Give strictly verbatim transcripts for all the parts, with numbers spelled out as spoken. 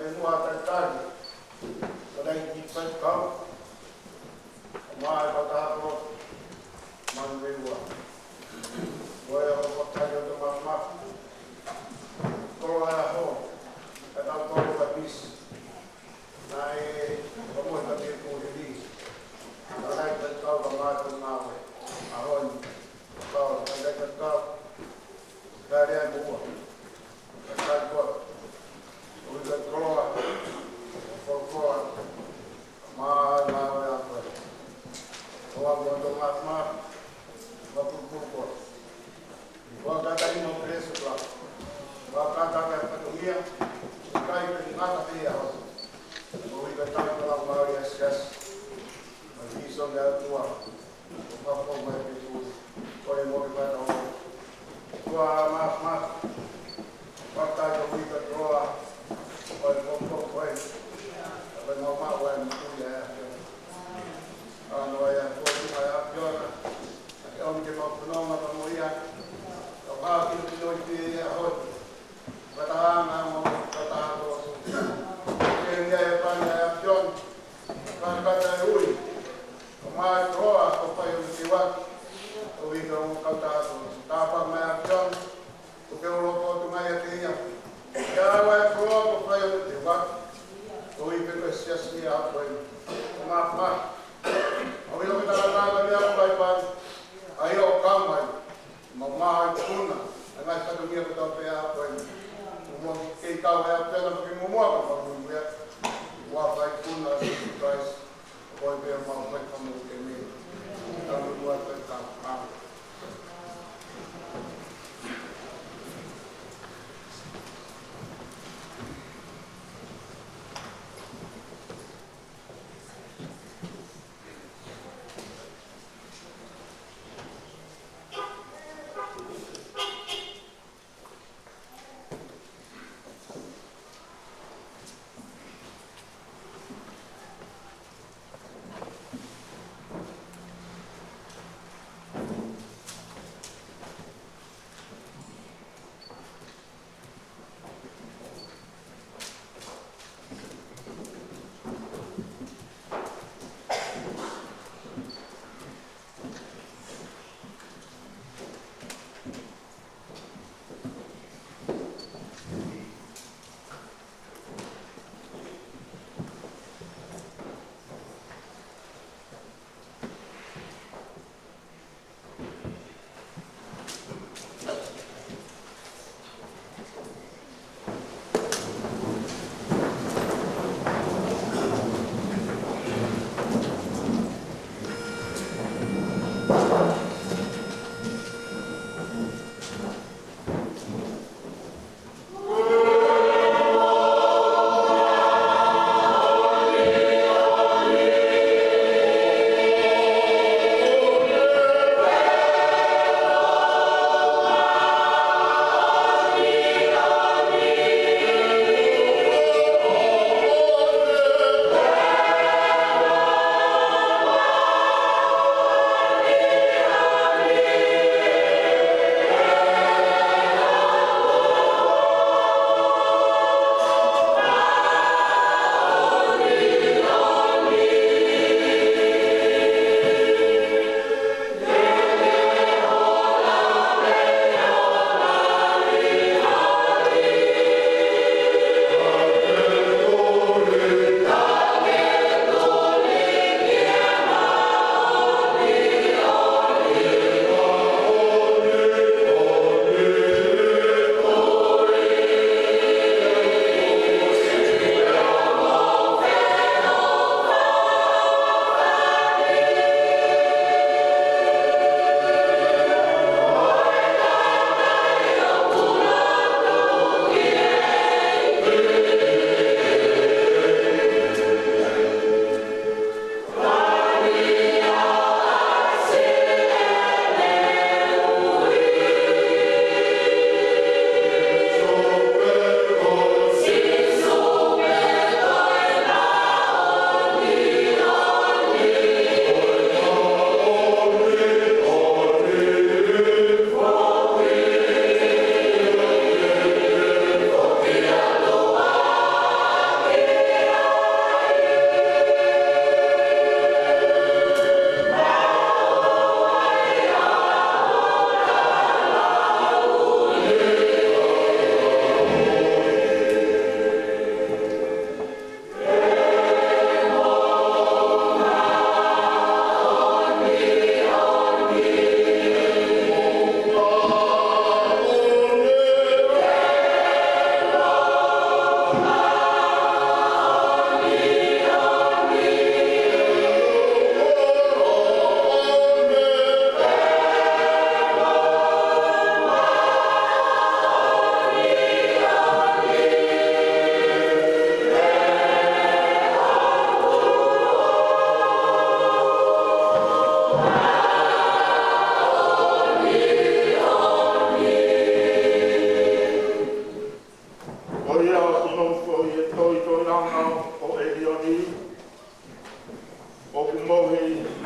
Muʻa talitali, ʻo e Faifekau, ʻo e Kautaha Koloa, Manurewa. Ko e ʻaho fakatali ʻo e māfimafi, koloa e ʻaho, ʻa e tau koloa pisi. Naʻe, ko e mohe ka pia kuo hili. Naʻe Faifekau ka mai ko ngāue. ʻAho ni, kau, Faifekau. Talitali muʻa. Talitali koe. ʻOku ʻikai koloa. Koloa. Mai, mai, mai, mai. Koloa, koloa, koloa, mai, mai. Mai, koloa, koloa. Koloa, koloa, koloa, koloa. Koloa, koloa, koloa, koloa. Kai, kai, ngata pē ia. ʻOku ʻikai koloa, mai, yes, yes. Mai, iso, mai, tua. Fakafou mai ki he Tuʻi, ko e moʻui fakatau. Koloa, mai, mai. Fakatau ko e uike koloa, ko e fakafou ko e. Ka ko e mau mau ʻa e motuʻa ʻa e ʻAfiona. ʻA e ʻOtua ʻa e ʻAfiona. ʻA e ʻomi ke mau fononga pea mo ia. Ka ʻoku hā kino kino i te ia hoi. Fakatahaʻanga mo fakataha ko. Ke nia e pani ʻa e ʻAfiona. Fakataha e ui. Ko e mai koloa, ko e fai ʻo e teuaki. ʻOku ʻi he ʻo kautaha ko. Tāpuaki mai ʻa e ʻAfiona. Ko e ke olo ko tu mai ʻa e ia. Ke ʻave e koloa, ko e fai ʻo e teuaki. ʻOku ʻi he ko e siasi ʻa ko e. Ko e mai. ʻOku ʻi he ko e tātāka mea ko e fai. ʻA ia ʻoku kau mai. Mau mai kuna, ʻa e ngaahi fatongia kotoa pē ʻa ko e. Mo kei kau ʻa e ʻAfiona mo ke muʻomuʻa ko mau muʻomuʻa. Ua fai kuna ʻa Sīsū Kalaisi, ko e pea mau fai kamu ke me. Kamu ua fai kamu.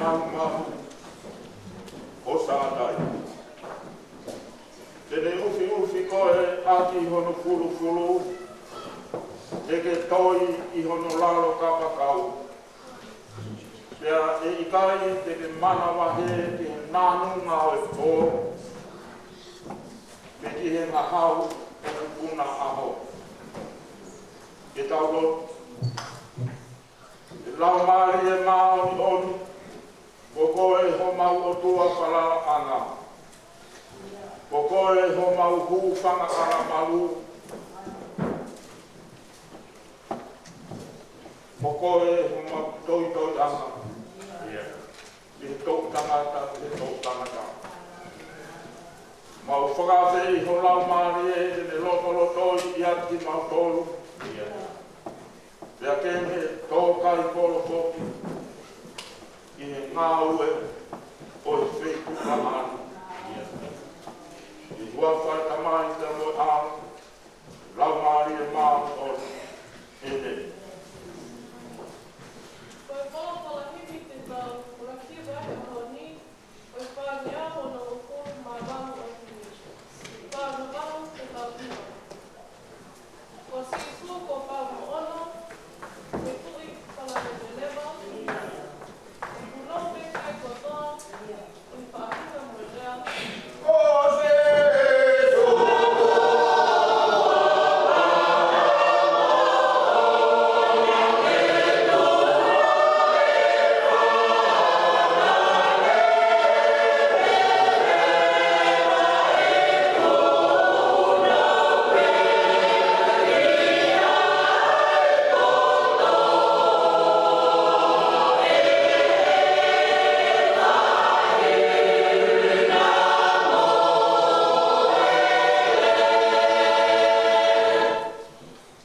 Mahu ʻo Sātai. Te ne ʻufiʻufi koe ʻaki hono fulufulu, te ke toi ʻi hono lalo kapakau. Pea ʻe ʻikai te ke manavahē ki he nānunga ʻo e pō, pe ki he ngahau ʻo e puna ʻaho. Ke tau lotu. ʻE Laumālie Māʻoniʻoni, ko koe homau ʻOtua falalaʻanga. Ko koe homau hūfanga ʻalamalu. Ko koe homau toitoiʻanga. ʻI he toʻutangata, ʻi he toʻutangata. Mau fakaafeʻi ho Laumālie ke ne lotolotoi ʻiate kimautolu. Pea ke ne tō kai kolokoki ʻi he ngāue ʻo e feituʻu ʻaʻana. ʻI he huafa ʻo e Tamai pea mo e ʻAlo, Laumālie Māʻoniʻoni. ʻĒmeni. Ko e folofola himi te tau ʻuluaki ʻo e ʻaho ni, ko e fāngeau onongofulu mā valu ʻo e himi. Fāngeau te tau himi. Ko Sīsū kuo pau moʻono, ko e Tuʻi Palemene leva, ʻe punou pē kakai kotoa, ʻi he faʻahinga mo e lea.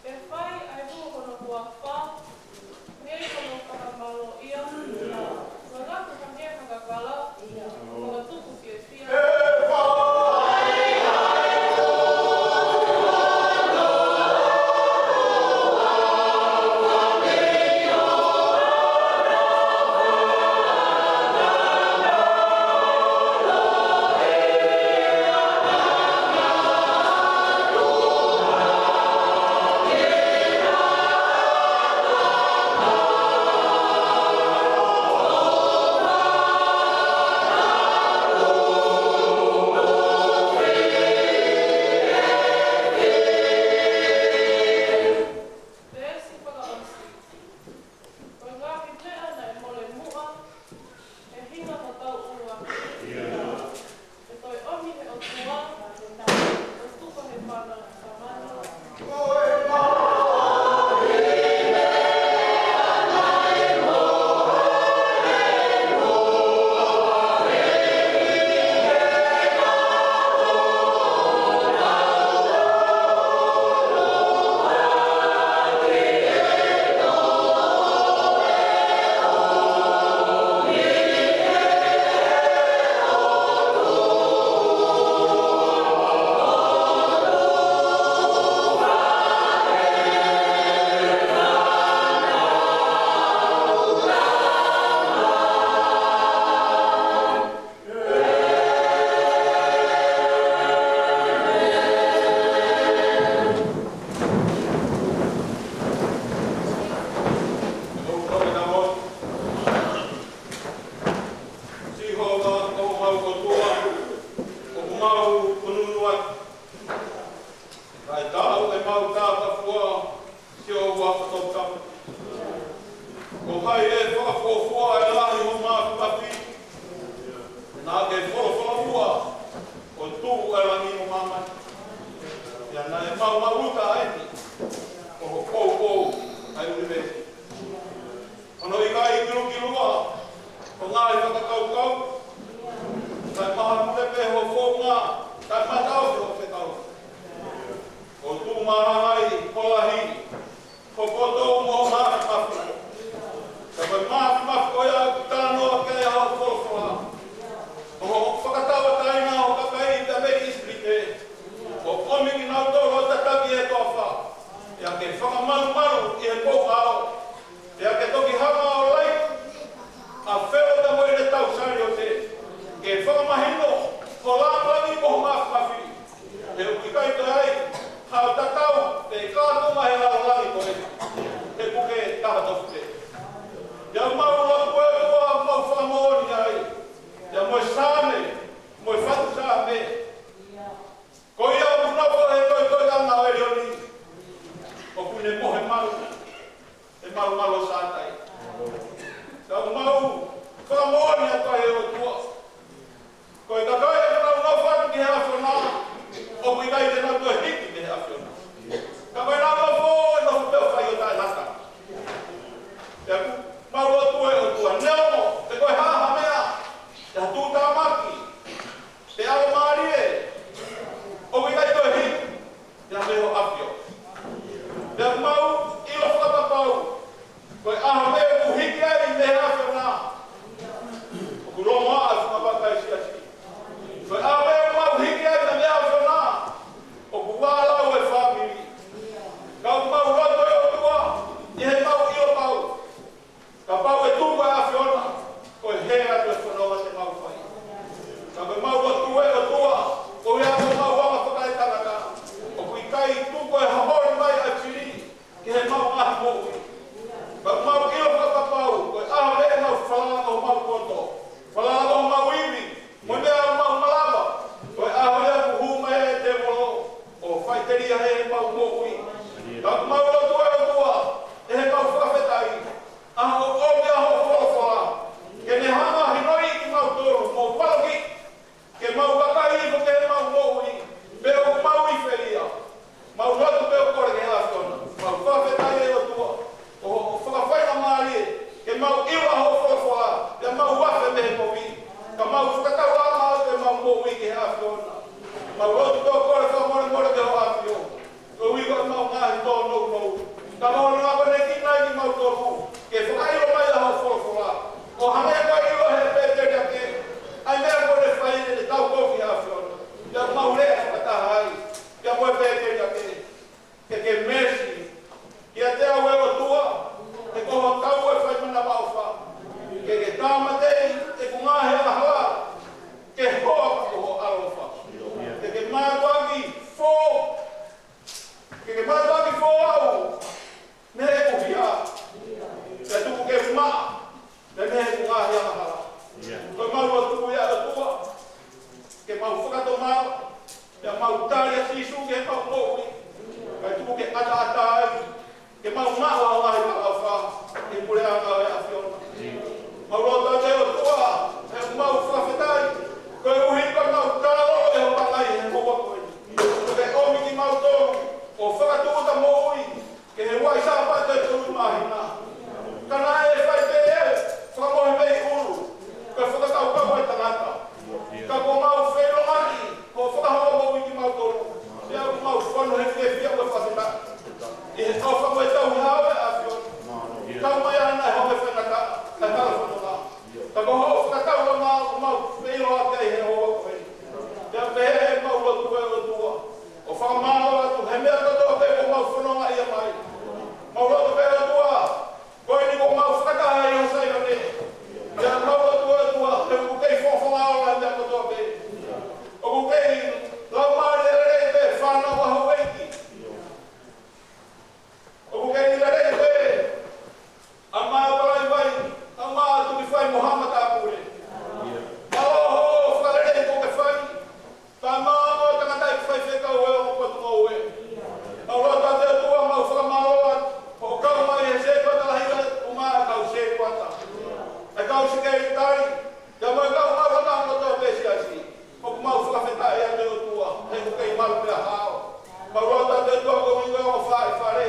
ʻE fai ʻa e hū hono huafa, mei hono fakamālōʻia, ngangatu hangē ha kakala, fakatupu fiefia. Veesi fakaʻosi. Ko e ngaahi meʻa naʻe mole muʻa, ʻe hinga hotau ʻuluaki. ʻE toe ʻomi he ʻOtua, ʻo tuku he fana samana. Sihova ko homau ʻOtua, ʻoku mau ʻunuʻunu atu. Kae taau ʻemau tāpuaki, siʻo huafa toputapu. Ko hai ʻe fakafuofua ʻa e lahi ʻo ho māfimafi? Naʻa ke folofola muʻa, ʻo tuʻu ʻa e langi mo māmani. Pea naʻe maumauʻuta ʻa eni, ko ho poupou ʻa e ʻunivēsi. Hono ʻikai kilukilua ho ngaahi fakakaukau, kae maha mule pē ho founga, kae mataʻofi ho fekau. ʻO tuʻu mahaha ai ho lahi, ho poto mo ho māfimafi. Ka ko e māfimafi ko ia ʻoku talanoa ki ai ʻa hoʻo folofola. ʻO hoʻo fakatauʻatāina ho kakai mei ʻIsipite, ʻo ʻomi kinautolu ʻo tataki ʻi he toafa, pea ke fakamalumalu ʻi he pou ʻao, pea ke toki hanga ʻo laiki ʻa Felo mo ʻene Mau mālō Sātai. Ka mau fakamoʻoni atu ai ʻe ʻOtua, ko e kakai ʻoku nau nofo atu ki he ʻAfiona, ʻoku ʻikai te nau toe hiki mei he ʻAfiona. Ka ko ʻenau nofo, ʻe nofo pē ʻo fai ʻo taʻengata. Pea ʻoku mau lotu ʻe ʻOtua, neongo pe ko e hā ha meʻa, pe ha tuʻutāmaki, pe ʻalomālie, ʻoku ʻikai toe hiki mei ho ʻAfio. Pea ʻoku mau ʻilo fakapapau, ko e ʻaho pē ʻoku hiki ai mei he ʻAfiona, ʻoku longoaʻa e fungavaka ʻo e siasi. Ko e ʻaho pē ʻoku mau hiki ai mei he ʻAfiona, ʻoku vālau e fāmili. Ka ʻoku mau lotu ʻe ʻOtua, ʻi heʻemau ʻilo pau, kapau ʻe tuku ʻa e ʻAfiona, ko e hē atu e fononga te mau fai. Ka ko ʻemau lotu ʻe ʻOtua, ko ia ko ʻemau anga fakaetangata, ʻoku ʻikai tuku e holi mai ʻa e tili ki heʻemau ngaahi moʻui. Ka ʻoku mau ʻilo fakapapau, ko e ʻaho ʻe mau falala ki homau poto, falala ki homau ivi, mo e meʻa ʻoku mau malava, ko e ʻaho ia ʻoku hū mai ai e tēvolo ʻo faʻiteliha heʻemau moʻui. Ka ʻoku mau lotu ʻe ʻOtua, ʻi heʻemau fakafetaʻi, ʻa hoʻo ʻomi ʻa hoʻo folofola ke ne hanga ʻo hinoʻi kimautolu mo valokiʻi ke mau vakai hifo ki heʻemau moʻui pe ʻoku mau ʻi fē ia. Mau lotu pea kole ki he ʻAfiona. Mau fakafetaʻi ʻe ʻOtua, ʻo hoʻo fakafaingamālie ke mau ʻilo ʻa hoʻo folofola, pea mau afe mei he kovi, ka mau fakatauʻanga atu ʻemau moʻui ki he ʻAfiona. Mau lotu pea kole fakamolemole ki ho ʻAfio, koeʻuhi ko ʻemau ngaahi tōnounou. Ka ko hono akonekina kimautolu ke fakaʻilo mai ʻa hoʻo folofola, ʻo hangē ko e ʻilo ʻe he pēteliake ʻa e meʻa kuo ne fai, ne taukofi ʻa e ʻAfiona. Pea mau lea fakataha ai pea mo e pēteliake. Ke ke meesi kiate au ʻe ʻOtua, he ko ho kau e fai manavaʻofa. Ke ke tāmateʻi ʻeku ngaahi angahala, ke hoa pea ko ho ʻaloʻofa. Ke ke mātuʻaki fō, ke ke mātuʻaki fō au mei heʻeku hia, pea tuku ke u maʻa mei heʻeku ngaahi angahala. Ko ʻemau lotu ia ʻe ʻOtua, ke mau fakatomala, pea mau tali ʻa Sīsū ki heʻemau moʻui, kae tuku ke ʻataʻatā ai ke mau maʻu ʻa e ngaahi talaʻofa ʻi he puleʻanga ʻo e ʻAfiona. Mau lotu atu ʻe ʻOtua, he ʻoku mau fakafetaʻi koeʻuhi ko ʻemau talalo ʻi ho vakai he houa ko eni. Ke ʻomi kimautolu ʻo fakatūʻuta moʻui ki he uaʻi Sāpate ʻe tolu māhina. Ka naʻe fai pē ʻe fakamohe mei ʻulu, ko e fakakaukau ʻa e tangata. Ka kuo mau feʻiloaki hoʻo fakahoko moʻui kimautolu. Pea ʻoku mau fonu he fiefia mo e fakafetaʻi ʻi he ʻofa mo e tauhi ʻa e ʻAfiona. Kau mai ʻa e ngaahi hope faingataʻa, ʻa e hala fononga. Ka ko hoʻo fakatauʻanga ʻoku mau feʻiloaki ai he houa ko eni. Pea pehē ʻemau lotu ʻe ʻOtua, ʻo fakamālō atu he meʻa kotoa pē kuo mau fonongaʻia mai. Mau lotu pē ʻOtua, ko eni kuo mau fakataha ʻi ho Saione. Pea mau lotu ʻe ʻOtua, he ʻoku kei fofonga ola e meʻa kotoa pē. ʻOku kei laumālie lelei pē fānau ʻa houʻeiki. ʻOku kei lelei pē ʻa Maʻa Palaivai, ʻa Maʻa Tukifai mo Hama Tāpule. Mālō hoʻo fakalelei kuo ke fai. Ka mau ʻa e tangataʻeiki faifekau ʻo e ongo potungāue. Mau lotu atu ʻe ʻOtua, mau fakamālō atu hoʻo kau mai he sētuata lahi ʻa e ʻumaʻā e kau sētuata, e kau sekelitali, pea mo e kau maʻu lakanga kotoa pē siasi. ʻOku mau fakafetaʻi atu ʻe ʻOtua, he ʻoku kei malu pea hao. Mau lotu atu ʻe ʻOtua koeʻuhi ko e ongo faʻē fale,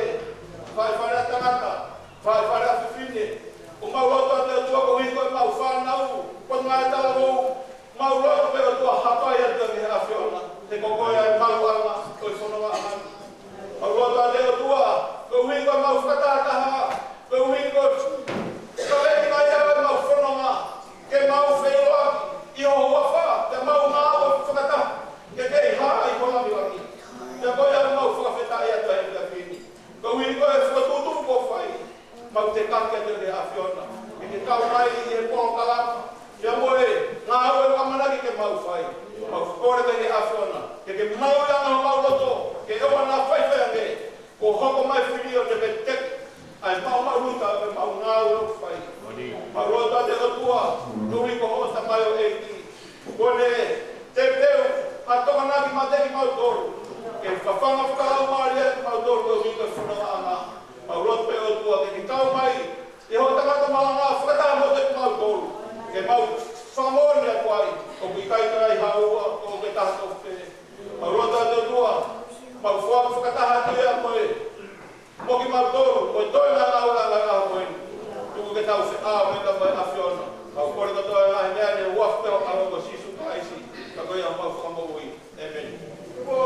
faʻē fale ʻa tangata, faʻē fale ʻa fefine. ʻOku mau lotu atu ʻe ʻOtua koeʻuhi ko ʻemau fānau, potungāue talavou. Mau lotu pē ʻOtua hapai atu ki he ʻAfiona, he ko koe ʻa e maluʻanga ʻo e fonongaʻanga ni. Mau lotu atu ʻe ʻOtua, koeʻuhi ko ʻemau fakatahataha, koeʻuhi ko e kaveinga ia ʻemau fononga, ke mau feʻiloaki ʻi ho huafa, ke mau ngāue fakataha, ke kei hā ʻi ho langilangi. Pea ko ia ʻoku mau fakafetaʻi atu he efiafi ni. Koeʻuhi ko e fokotuʻutuʻu kuo fai, mau tekaki atu ki he ʻAfiona, ke ke kau mai ʻi he polokalama, pea mo e ngāue ʻoku ʻamanaki ke mau fai. Mau kole ki he ʻAfiona, ke ke maʻu ʻi he anga homau loto, ke ʻoua naʻa faifai ange, kuo hoko mai fili ʻo ne veteki ʻa e maʻumaʻuluta ʻo ʻemau ngāue ʻoku fai. Mau lotu atu ʻe ʻOtua, koeʻuhi ko hoʻo tamaioʻeiki, kuo ne tepeu ʻa e tokonaki mate kimautolu, ke fafanga fakalaumālie kimautolu koeʻuhi ko e fonongaʻanga. Pea Mau lotu pē ʻOtua ke ke kau mai ʻi hoʻo tangata malanga fakataha mo kimautolu. Ke mau fakamoʻoni atu ai, ʻoku ʻikai ke ʻi ai ha ua, ʻoku ke taha tofu pē. Mau lotu atu ʻOtua, mau foaki fakataha atu ia mo e, mo kimautolu, mo e toenga ʻo e ʻaho ko eni. Tuku ke tau feʻao mai mo e ʻAfiona. Mau kole kotoa e ngaahi meʻa ni ʻi he huafa pē ho ʻAlo ko Sīsū Kalaisi, ka ko ia homau Fakamoʻui. ʻĒmeni. Ko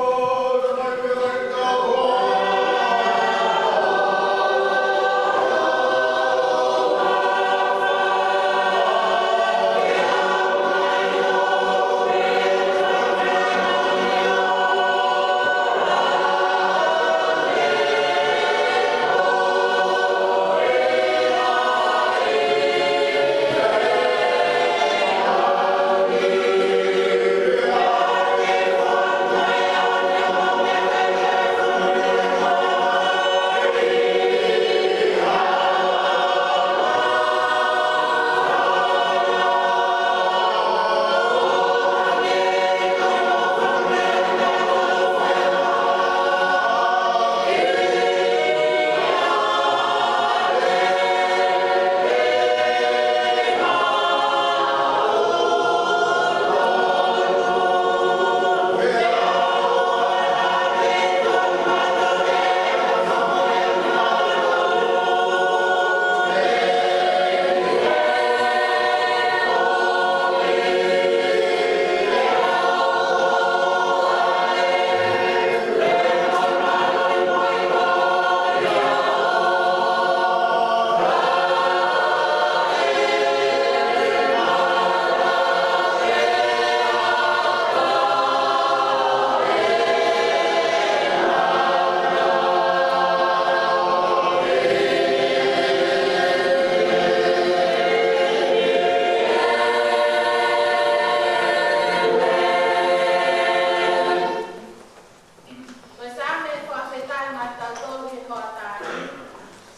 e Saame fakafetaʻi maʻatautolu he hoʻatā ni.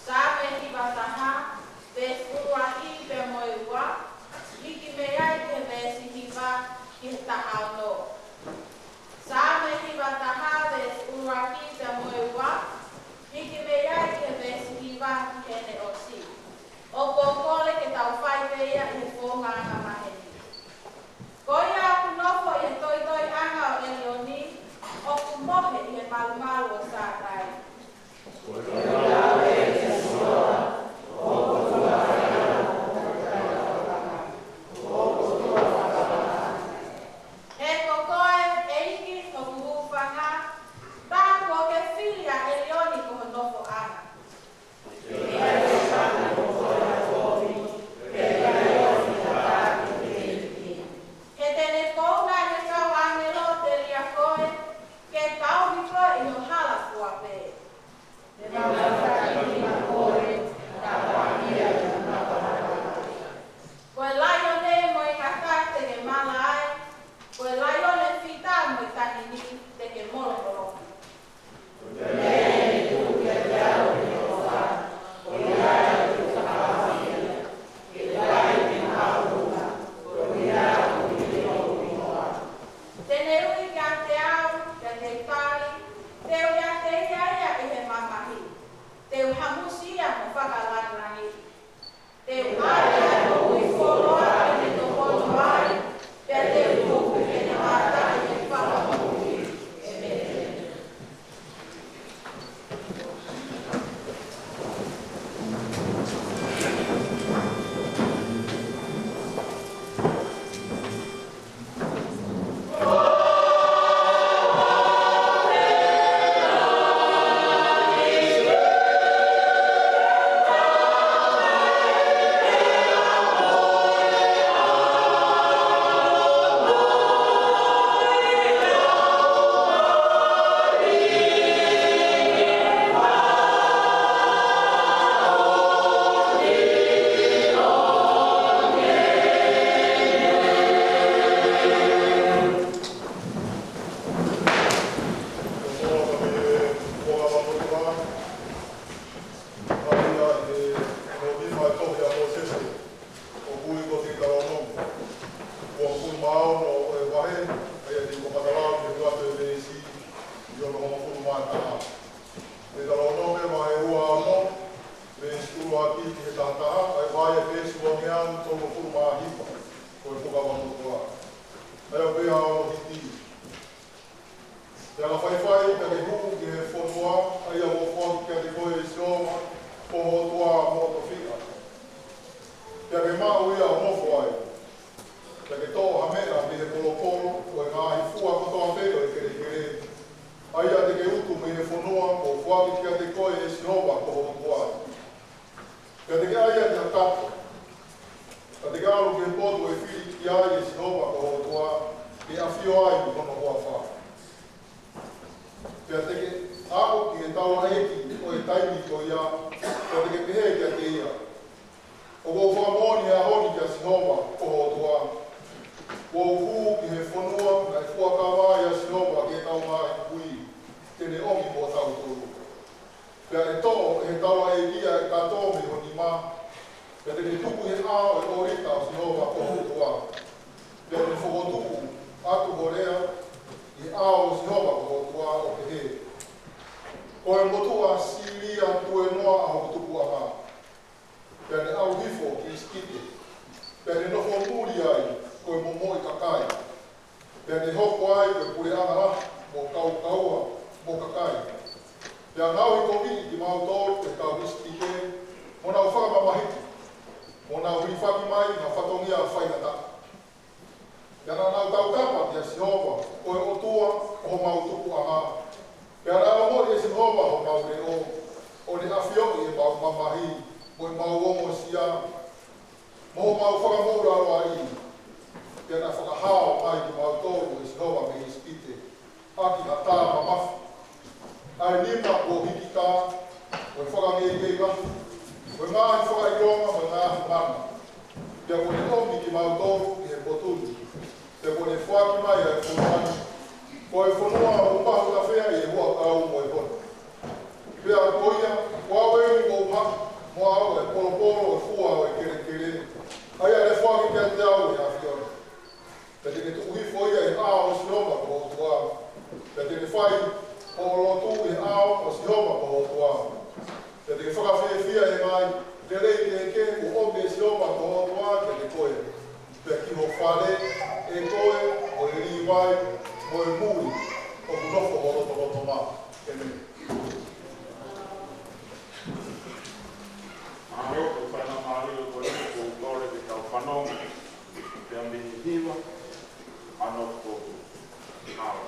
Saame hiva taha, veesi ʻuluaki pea mo e ua, hiki mei ai ki he veesi hiva ki he taha ono. Saame hiva taha, veesi ʻuluaki pea mo e ua, hiki mei ai ki he veesi hiva ki heʻene ʻosi. ʻOku ou kole ke tau fai pē ia ʻi he founga angamaheni. Ko ia ʻoku nofo ʻi he toitoiʻanga ʻo ʻElioni, ʻoku mohe ʻi he malumalu ʻo Sātai. He ko koe, ʻEiki, hoku hūfanga, tā kuo ke fili ʻa ʻElioni ko ho nofoʻanga. He te ne kouna ʻi he kau ʻāngelo telia koe, ke taumi koe ʻi ho hala fua pē. He tahataha, ʻa e vahe ʻa e veesi uangeau tolungofulu mā hiva ʻo e Fuakava Motuʻa. ʻA ia ʻoku pehē hono hiki: Pea ka faifai, pea ke hū ki he fonua, ʻa ia kuo foaki kiate koe ʻe Sihova ko ho ʻOtua mo ho tofiʻa, pea ke maʻu ia ʻo nofo ai. Pea ke toʻo ha meʻa mei he polopolo ʻo e ngaahi fua kotoa pē ʻo e kelekele, ʻa ia te ke utu mei he fonua kuo foaki kiate koe ʻe Sihova ko ho ʻOtua. Pea te ke ʻai ia ki ha kato, pea te ke ʻalu ki he potu ʻe fili ki ai ʻe Sihova ko ho ʻOtua, ke ʻafio ai ʻi hono huafa. Pea te ke aʻu ki he taulaʻeiki ʻo e taimi ko ia, pea te ke pehē kiate ia: ʻOku ou fakamoʻoni he ʻaho ni kia Sihova ko ho ʻOtua, kuo u hū ki he fonua naʻe fuakava ai ʻa Sihova ki heʻetau ngaahi kui, ke ne ʻomi mo tautolu. Pea ʻe toʻo ʻe he taulaʻeiki ʻa e kato mei ho nima, pea te ne tuku ʻi he ʻao ʻo e ʻōlita ʻo Sihova ko ho ʻOtua, pea te ne fokotuʻu atu ho lea ʻi he ʻao ʻo Sihova ko ho ʻOtua, ʻo pehē: Ko e motuʻa Sīlia tuēnoa ʻa hoku tupuʻanga. Pea ne ʻalu hifo ki ʻIsipite, pea ne nofo muli ai ko e momoʻi kakai, pea ne hoko ai ko e puleʻanga lahi mo kaukaua mo kakai. Pea ngaohikoviʻi kimautolu ʻe he kau ʻIsipite, mo nau fakamamahiʻi, mo nau hilifaki mai ha fatongia faingataʻa. Pea naʻa nau tautapa kia Sihova ko e ʻOtua ʻo homau tupuʻanga, pea naʻe ongoʻi ʻe Sihova homau leʻo, ʻo ne ʻafioʻi ʻemau mamahi, mo ʻemau ongosia, mo homau fakamoʻulaloaʻi. Pea naʻe fakahao mai kimautolu ʻe Sihova mei ʻIsipite ʻaki ha tā mamafa, ʻa e nima kuo hiki tā, mo e fakangeikei lahi, mo e ngaahi fakaʻilonga, mo e ngaahi mana. Pea kuo ne ʻomi kimautolu ki he potu ni, pea kuo ne foaki mai ʻa e fonua ni, ko e fonua ʻoku mahu tafea ʻi he huʻakau mo e hono. Pea ko ia, ko au eni kuo u haʻu mo au ʻa e polopolo ʻo e fua ʻo e kelekele, ʻa ia ne foaki kiate au ʻe he ʻAfiona. Pea te ke tuʻu hifo ia ʻi he ʻao ʻo Sihova ko ho ʻOtua, pea te ke fai hoʻo lotu ʻi he ʻao ʻo Sihova ko ho ʻOtua. Pea te ke fakafiefia ʻi he ngaahi lelei kehekehe kuo ʻomi ʻe Sihova ko ho ʻOtua kiate koe, pea ki ho fale, ʻe koe, mo e Līvai, mo e muli ʻoku nofo ho lotolotonga maʻa. ʻĒmeni. Mālō, ko e faingamālie ko eni, ʻoku ou kole ke tau fanongo pea mei he hiva, ʻa Nofo Koku. Mālō.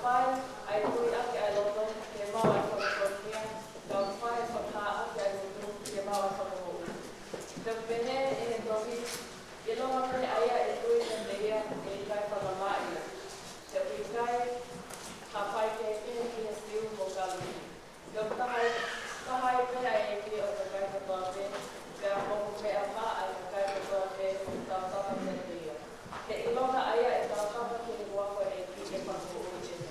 Fai ʻa e tui ʻaki ʻa e loto ke maʻu ʻa e fakamoʻui, ka fai fakahā ʻaki ʻa e ngutu ke maʻu ʻa e fakamoʻui. Pea pehē ʻe he tohi, ʻilonga pē ʻa ia ʻe tui kiate ia, ʻe ʻikai fakamamaʻi ia. He ʻoku ʻikai ha faikehekehe ki he Siu mo Kalihi. He ʻoku taha, taha ai pē ʻa e ʻEiki ʻo e kakai kotoa pē, pea ko hono meʻa pē ʻa e kakai kotoa pē ʻoku tautapa kiate ia. He ʻilonga ʻa ia ʻe tautapa ki he huafa ʻo e ʻEiki ʻe fakamoʻui ʻe ia.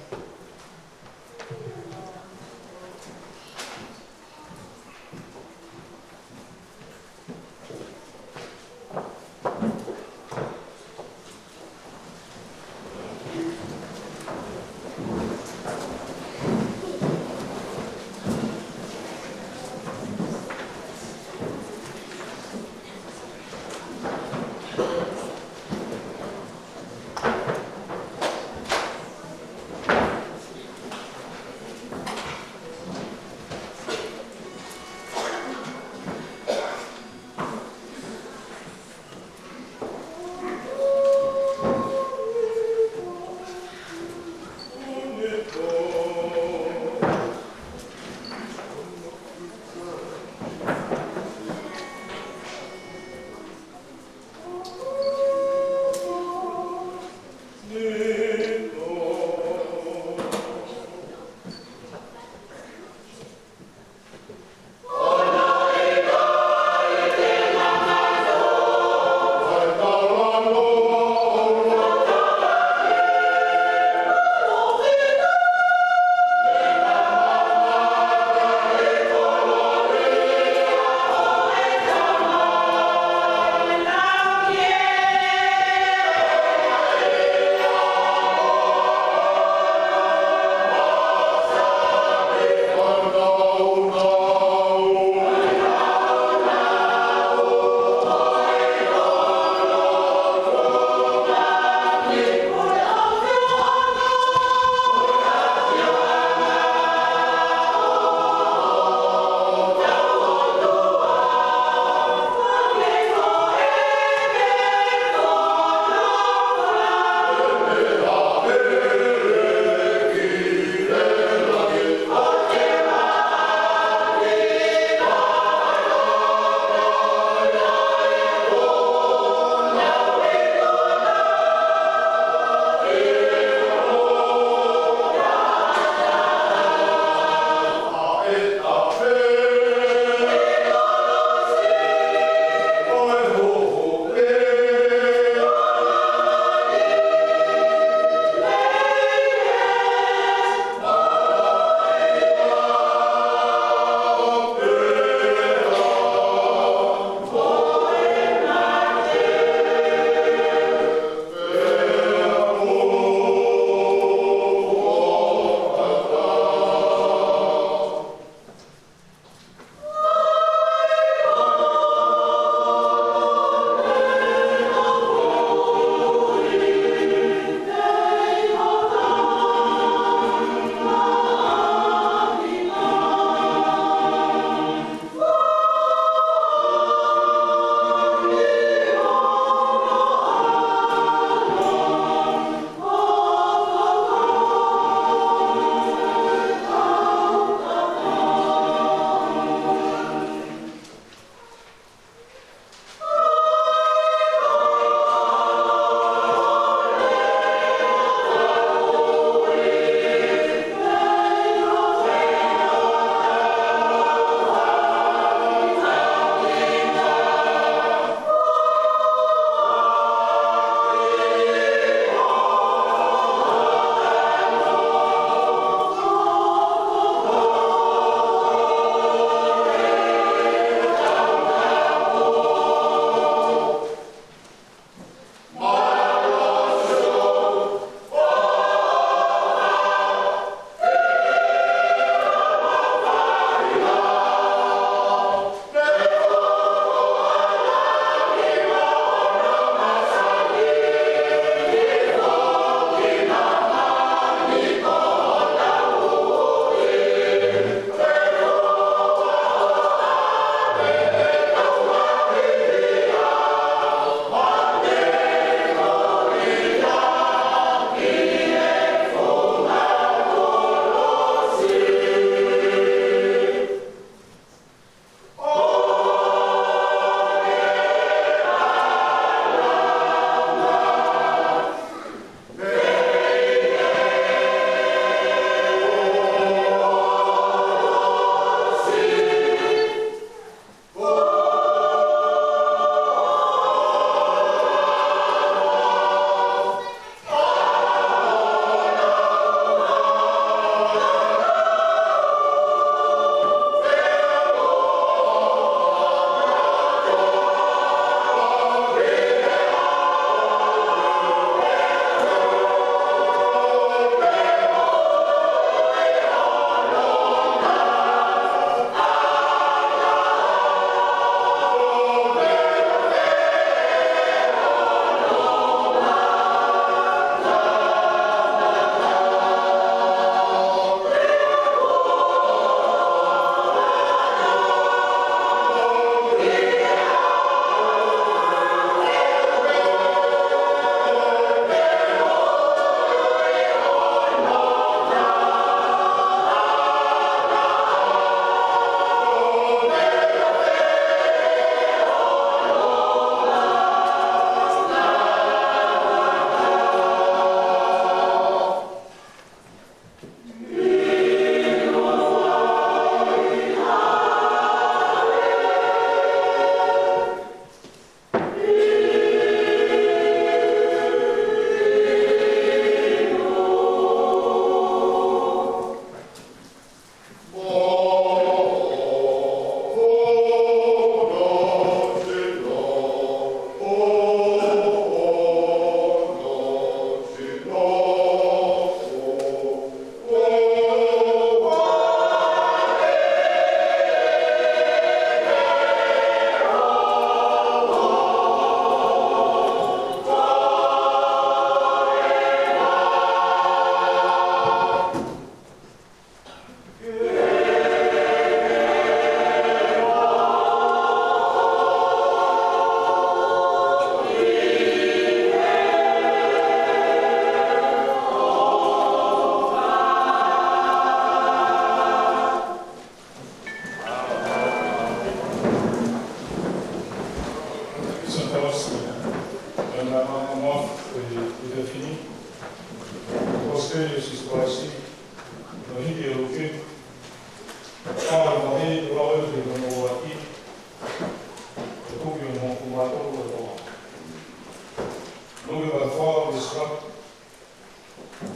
Kalaisi, no hiki e luke, pā e vahe, ʻo lau ʻe he mano ʻaki, ʻe tuki ʻo mo kumātolu ʻe toa. Luke vahe fā, veesi fā,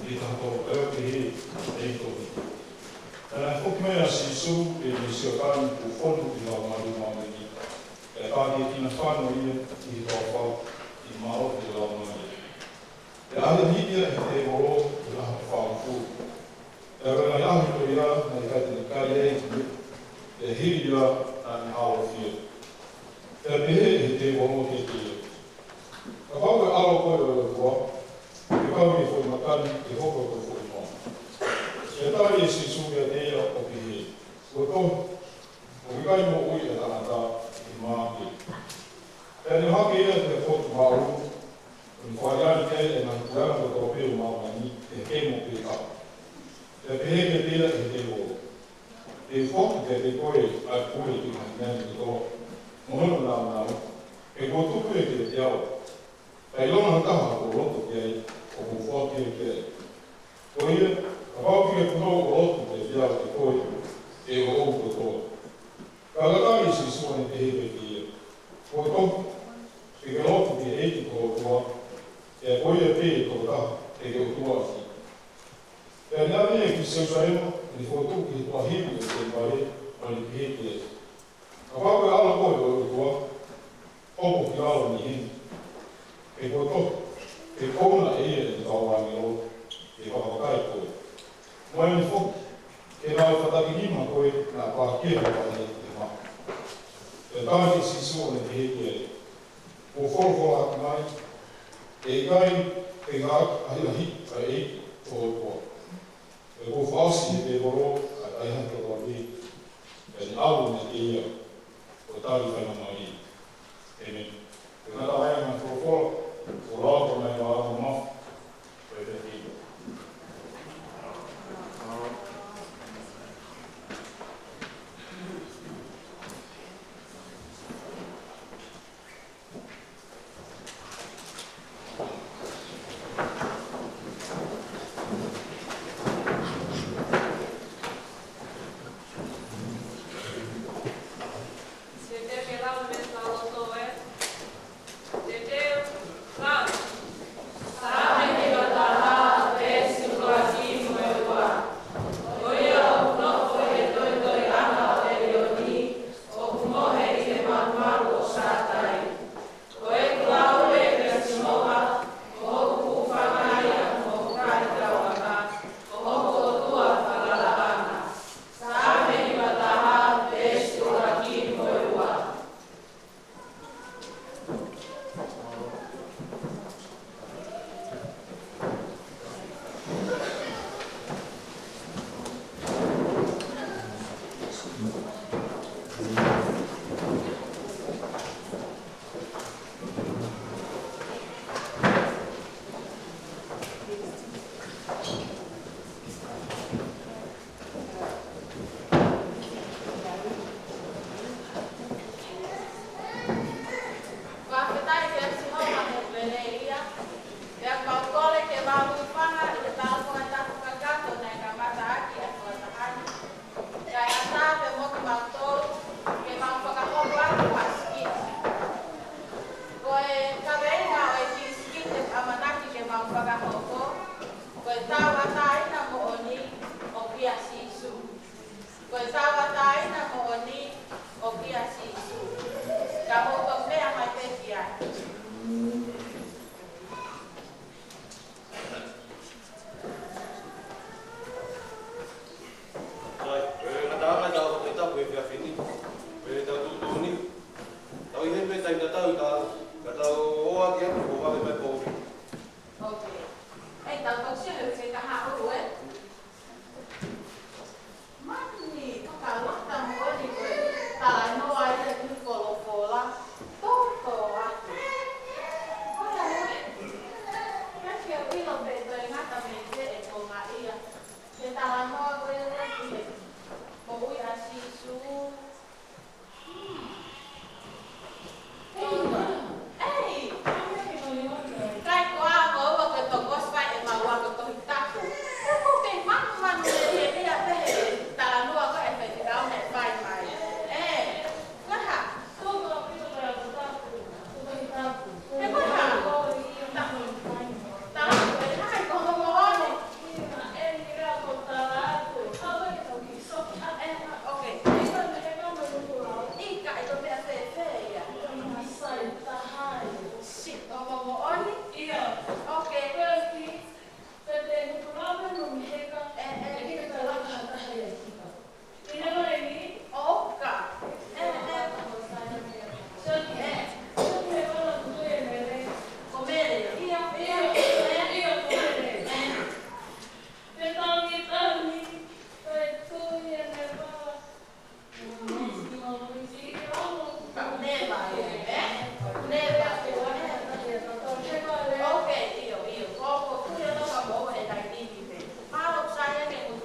ʻi taha tolu, ʻa ia ʻoku pehē ʻe he tohi. Pea naʻe foki mai ʻa Sīsū ki he Sioatani kuo fonu ʻi he Laumālie Māʻoniʻoni. Pea tā kiekina fano ia ʻi he toafa, ʻi he mālohi ʻo e Laumālie. Pea ʻahiʻahiʻi ia ʻe he tēvolo ʻi he ʻaho ʻe fāngofulu. Pea ko e ngaahi ʻaho ko ia naʻe ʻikai te ne kai ai, pea hili ia naʻa ne ʻaofia. Pea pehē ʻe he tēvolo kiate ia, Kapau ko e ʻAlo koe ʻo e ʻOtua, fekau ki he foʻi maka ni ke hoko ko e foʻi noa. Pea tali ʻe Sīsū kiate ia ʻo pehē, Kuo tohi, ʻOku ʻikai moʻui ʻa e tangata ʻi he mā pē. Pea ne ʻohake ia ki he potu māʻolunga, ʻo ne fakaʻaliʻali ki ai ʻa e ngaahi puleʻanga kotoa pē ʻo māmani ʻi he kemo pē taha. Pea pehē kiate ia ʻe he tēvolo, Te u foaki kiate koe ʻa e pule ki he ngaahi meʻa ni kotoa, mo hono nāunau, he kuo tuku ia kiate au. Ka ʻilonga ha taha ʻoku ou loto ki ai, ʻoku ou foaki ia ki ai. Ko ia, kapau ʻoku ʻikai te ke loto kiate au ʻe koe, ʻe ʻoʻou kotoa. Ka naʻe tali ʻe Sīsū ʻo ne pehē kiate ia, Kuo tohi, Ke ke lotu ki he ʻEiki ko ho ʻOtua, pea ko ia pē ʻe tokotaha ke ke ʻotua ʻaki. Pea ne ʻave ia ki Selūsalema, ʻo ne fokotuʻu ki he tuʻahivi ʻo e temipale, ʻo ne pehē ki ai, Kapau ko e ʻAlo koe ʻo e ʻOtua, hopo ki lalo mei heni. He kuo tohi, Ke ʻouna ʻe ia ʻene kau ʻāngelo ke vakavakai koe. Mo ʻene foki, ke nau fakatakiʻi nima koe naʻa pākia he vahe ʻi he mā. Pea tali ʻe Sīsū ʻo ne pehē ki ai, Kuo folofola ʻaki mai, ʻE ʻikai te ke ʻahiʻahiʻi ʻa e ʻEiki ko ho ʻOtua. Pea kuo fakaʻosi ʻe he tēvolo ʻa e ʻahiʻahi kotoa pē. Pea ne ʻalu meiate ia ʻo tali faingamālie. ʻĒmeni. Ko e ngata mai ʻa e folofola, ʻo lau ko mai ʻa e ʻAlo mamafa, ko e pehē.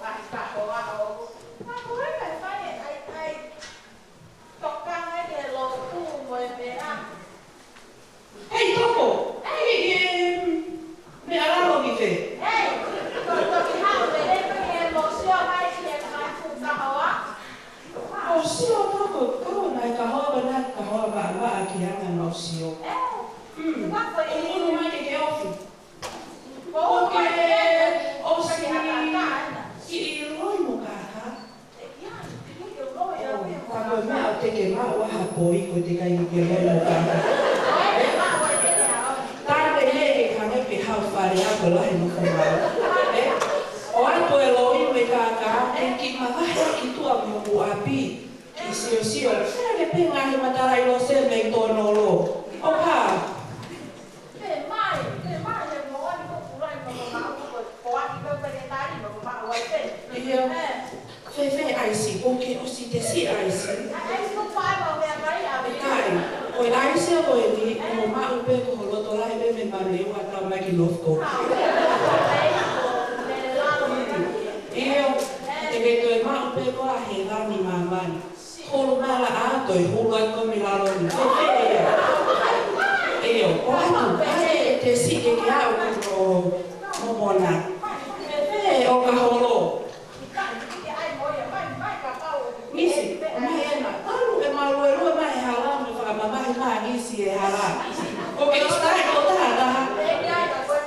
ngaahi kahoa ʻoku. Ka ko e meʻa fai e ʻai, ʻai. Tokanga ki he lotu mo e meʻa. Hei, Toko! Hei, em, meʻa lalo ki fē? Hei, ko e toki haʻu pē he pē he mo sio mai ki he ngaahi fuʻu kahoa. ʻO sio Toko, ko e ngaahi kahoa, ko e ngaahi kahoa maʻamaʻa ki he anga ʻemau sio. Ē, Hmm. ka ko e ʻOku ʻunu mai ke ke ofi. Ko ʻoku ke ʻosi siʻi loi mo kākā. Ka ko e meʻa ʻoku teʻeki ke maʻu ha poi ko e teʻeki ai ke loi mo kākā. Talu e meʻa ke hangē pē haʻu fale ako lahi mo fumau. Ē? ʻOatu e loi mo e kākā, ʻe kiʻi mavahe ki tuʻa mo hoku ʻapi. Kiʻi siosio. Hangē pē ngaahi matala ʻi Lose mei Tonolo. ʻOka. Te mai, te mai he moani ko kulai mo ko maʻu ko ko aki ko pe ke tari mo ko maʻu ai pe. Ia. Ē. Fēfē ʻaisi, ʻoku ke ʻosi tesi ʻaisi? ʻAisi ko pae mau mea kai a me kai. Ko e ʻaisi ko eni, ʻoku maʻu pē ko ho loto lahi pē mei Maleua tau mai ki Northcote. Ia, te ke toe maʻu pē ko ā he lani māmani. Hulu mala ʻato e hulu atu ko mi lalo ni. Fēfē ia? ʻIo, ʻoatu, ʻai e tesi ke ke aʻu ki ʻo momona. Fēfē ʻoka holo? Nisi, mai ena. Talu e maluelue mai e hala, mo fakamamahi mai Nisi e hala. ʻOku ke ʻosi tae ko taha taha.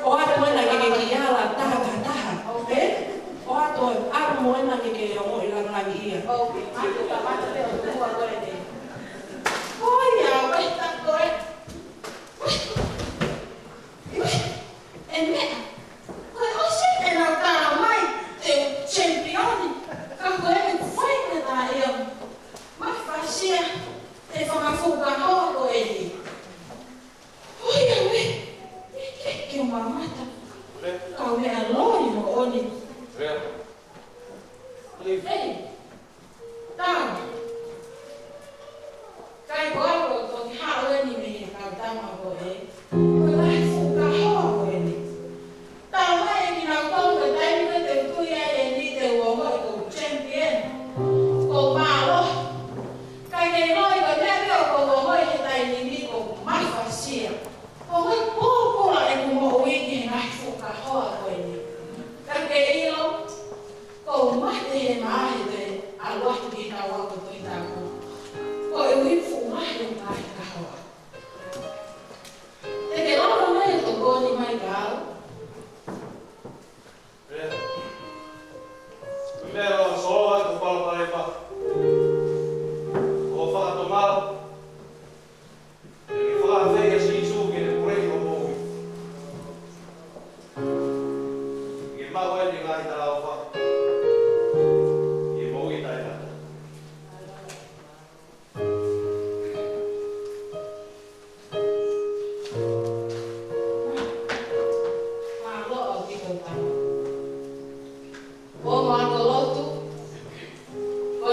ʻOatu ena ke ke kiʻi ala taha taha taha. Ē? ʻOatu, ʻalu mo ena ke ke ongoʻi langilangiʻia. Ko ia, ʻoe, tā ko ē. ʻOe, ʻe meʻa. Ko e ʻosi ʻenau tala mai ʻe he champion, ka ko e meʻa fai ke tā ia. Mafasia e fanga fuʻu kahoa ko eni. Ko ia ʻoe, ʻe ke ke mamata. Ka meʻa loi moʻoni. Hei. Tau. Kai ko au ʻoku toki haʻu eni mei he kau tama ko ē. Ko e lahi fuʻu kahoa ko eni. Tau mai e kinautolu ko e taimi ko ē te u tui ai eni te u ongoʻi ko e champion. Ko e mālohi. Kai ke ʻiloʻi ko e meʻa pē ʻoku ou ongoʻi he taimi ni ko e mafasia. Ko e pōpula ʻeku moʻui ki he ngaahi fuʻu kahoa ko eni. Ka ke ʻilo, ʻoku ou mate he maʻahi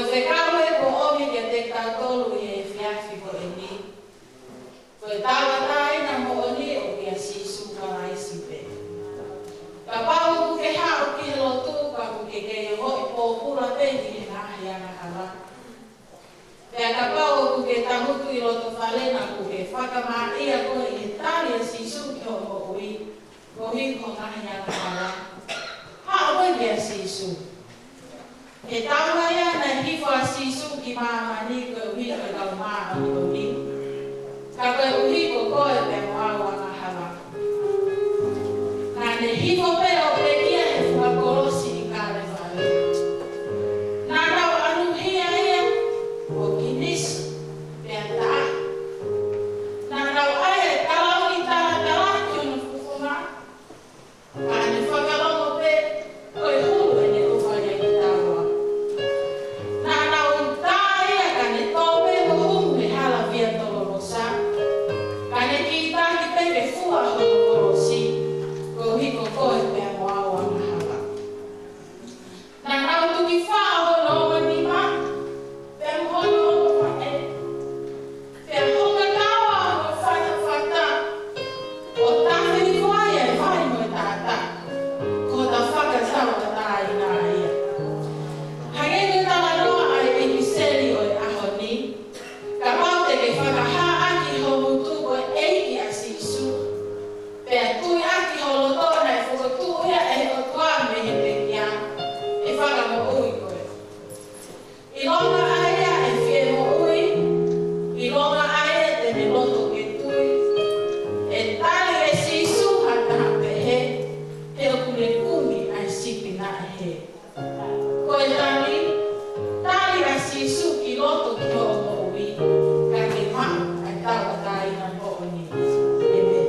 Fekau ē kuo ʻomi kiate kitautolu ʻi he efiafi ko eni, ko e tauʻatāina moʻoni ʻoku ʻia Sīsū Kalaisi pē. Kapau ʻoku ke haʻu ki he lotu ka ʻoku ke kei ongoʻi pōpula pē ʻi he ngaahi angahala, pea kapau ʻoku ke tangutu ʻi loto fale naʻa ʻoku ke fakamāʻia koe ʻi he tali ʻa Sīsū ki hoʻo moʻui koeʻuhi ko e ngaahi angahala, haʻu koe kia Sīsū. He taumuʻa ia naʻe hifo ʻa Sīsū ki māmani koeʻuhi ko e kau māʻoniʻoni, ka koeʻuhi ko koe pea mo au angahala. Naʻa ne hifo pē ʻo pekia he funga kolosi ʻi Kalevale. Naʻa nau ʻalu hia ia ʻo kinisi pea taʻahi. Naʻa nau ʻai e kalauni talatala ki hono fofonga, ka ne fakalongo pē ko e hulu ʻene ʻofa ia kitaua. Naʻa nau tā ia ka ne tō pē ko humu he hala Via Dolorosa, ka ne kītaki pē ke fua hono kolosi koeʻuhi ko koe pea mo au angahala. Naʻa nau tuki faʻo hono ongo nima pea mo hono ongo faʻē, pea hoka taua hono fatafata, ʻo tafe hifo ai e vai mo e taʻataʻa, ko hota fakatauʻatāina ia. Hangē ko e talanoa ʻa e ʻipiseli ʻo e ʻaho ni, kapau te ke fakahā ʻaki ho ngutu ko e ʻEiki ʻa Sīsū, pea tui ʻaki ho loto naʻe fokotuʻu ia ʻe he ʻOtua mei he pekia, ʻe fakamoʻui koe. ʻIlonga ʻa ia ʻe fie moʻui, ʻilonga ʻa ia te ne loto ke tui. ʻE tali ʻe Sīsū ha taha pehē, he ʻoku ne kumi ʻa e sipi naʻe hē. Ko e tali, tali ʻa Sīsū ki loto ki hoʻo moʻui, ka ke maʻu ʻa e tauʻatāina moʻoni. ʻĒmeni.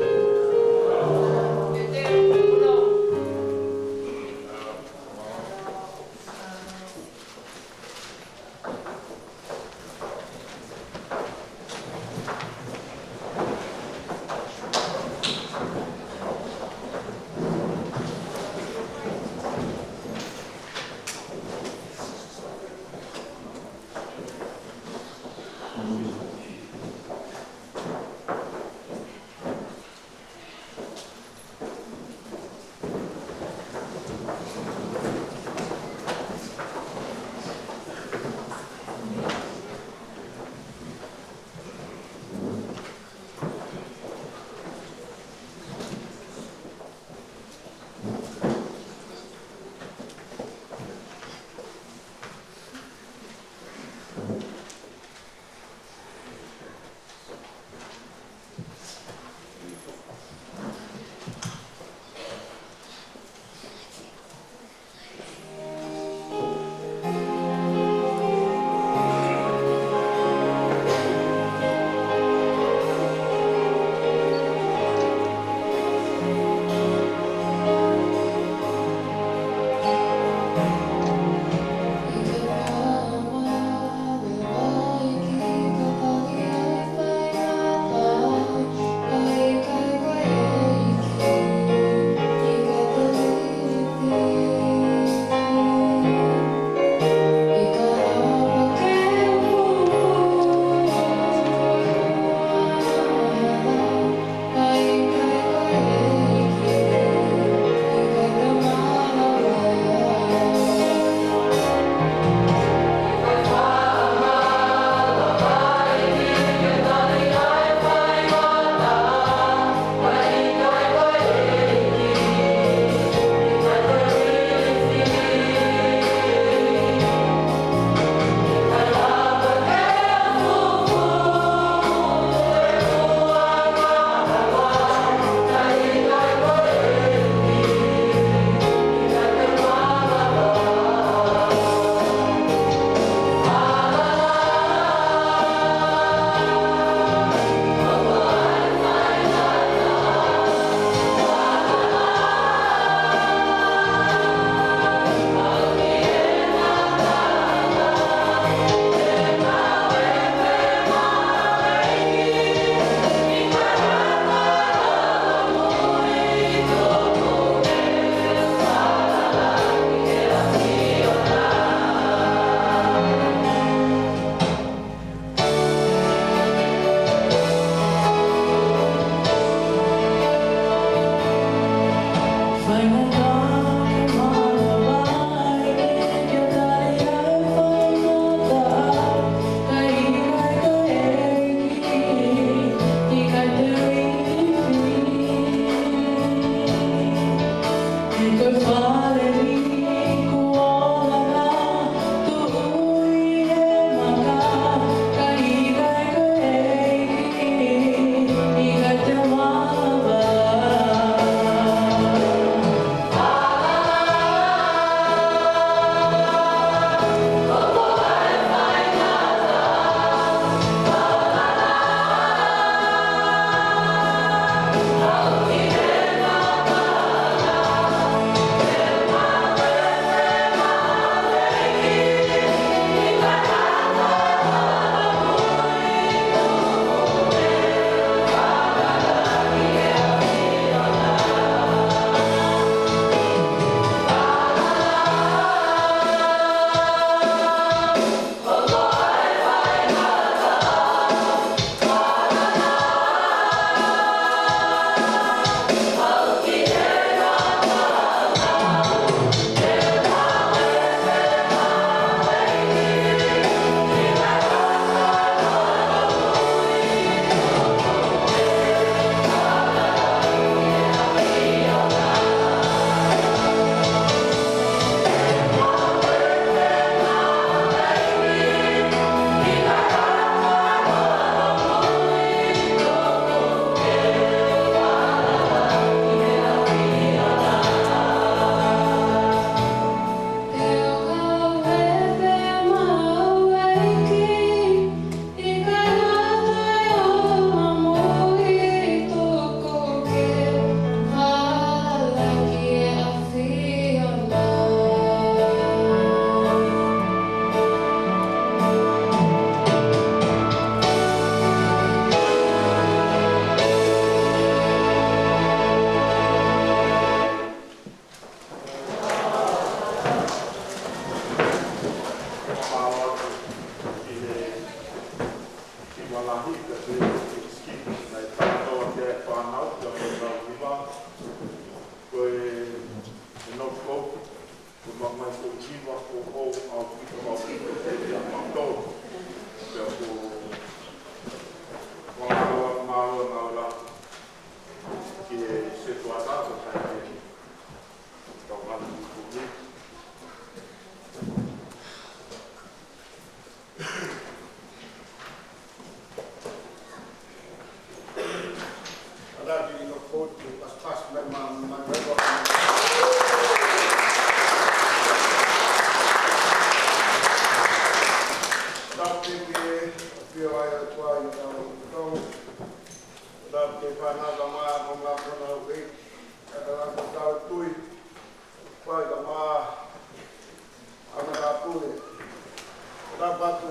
Tapu atu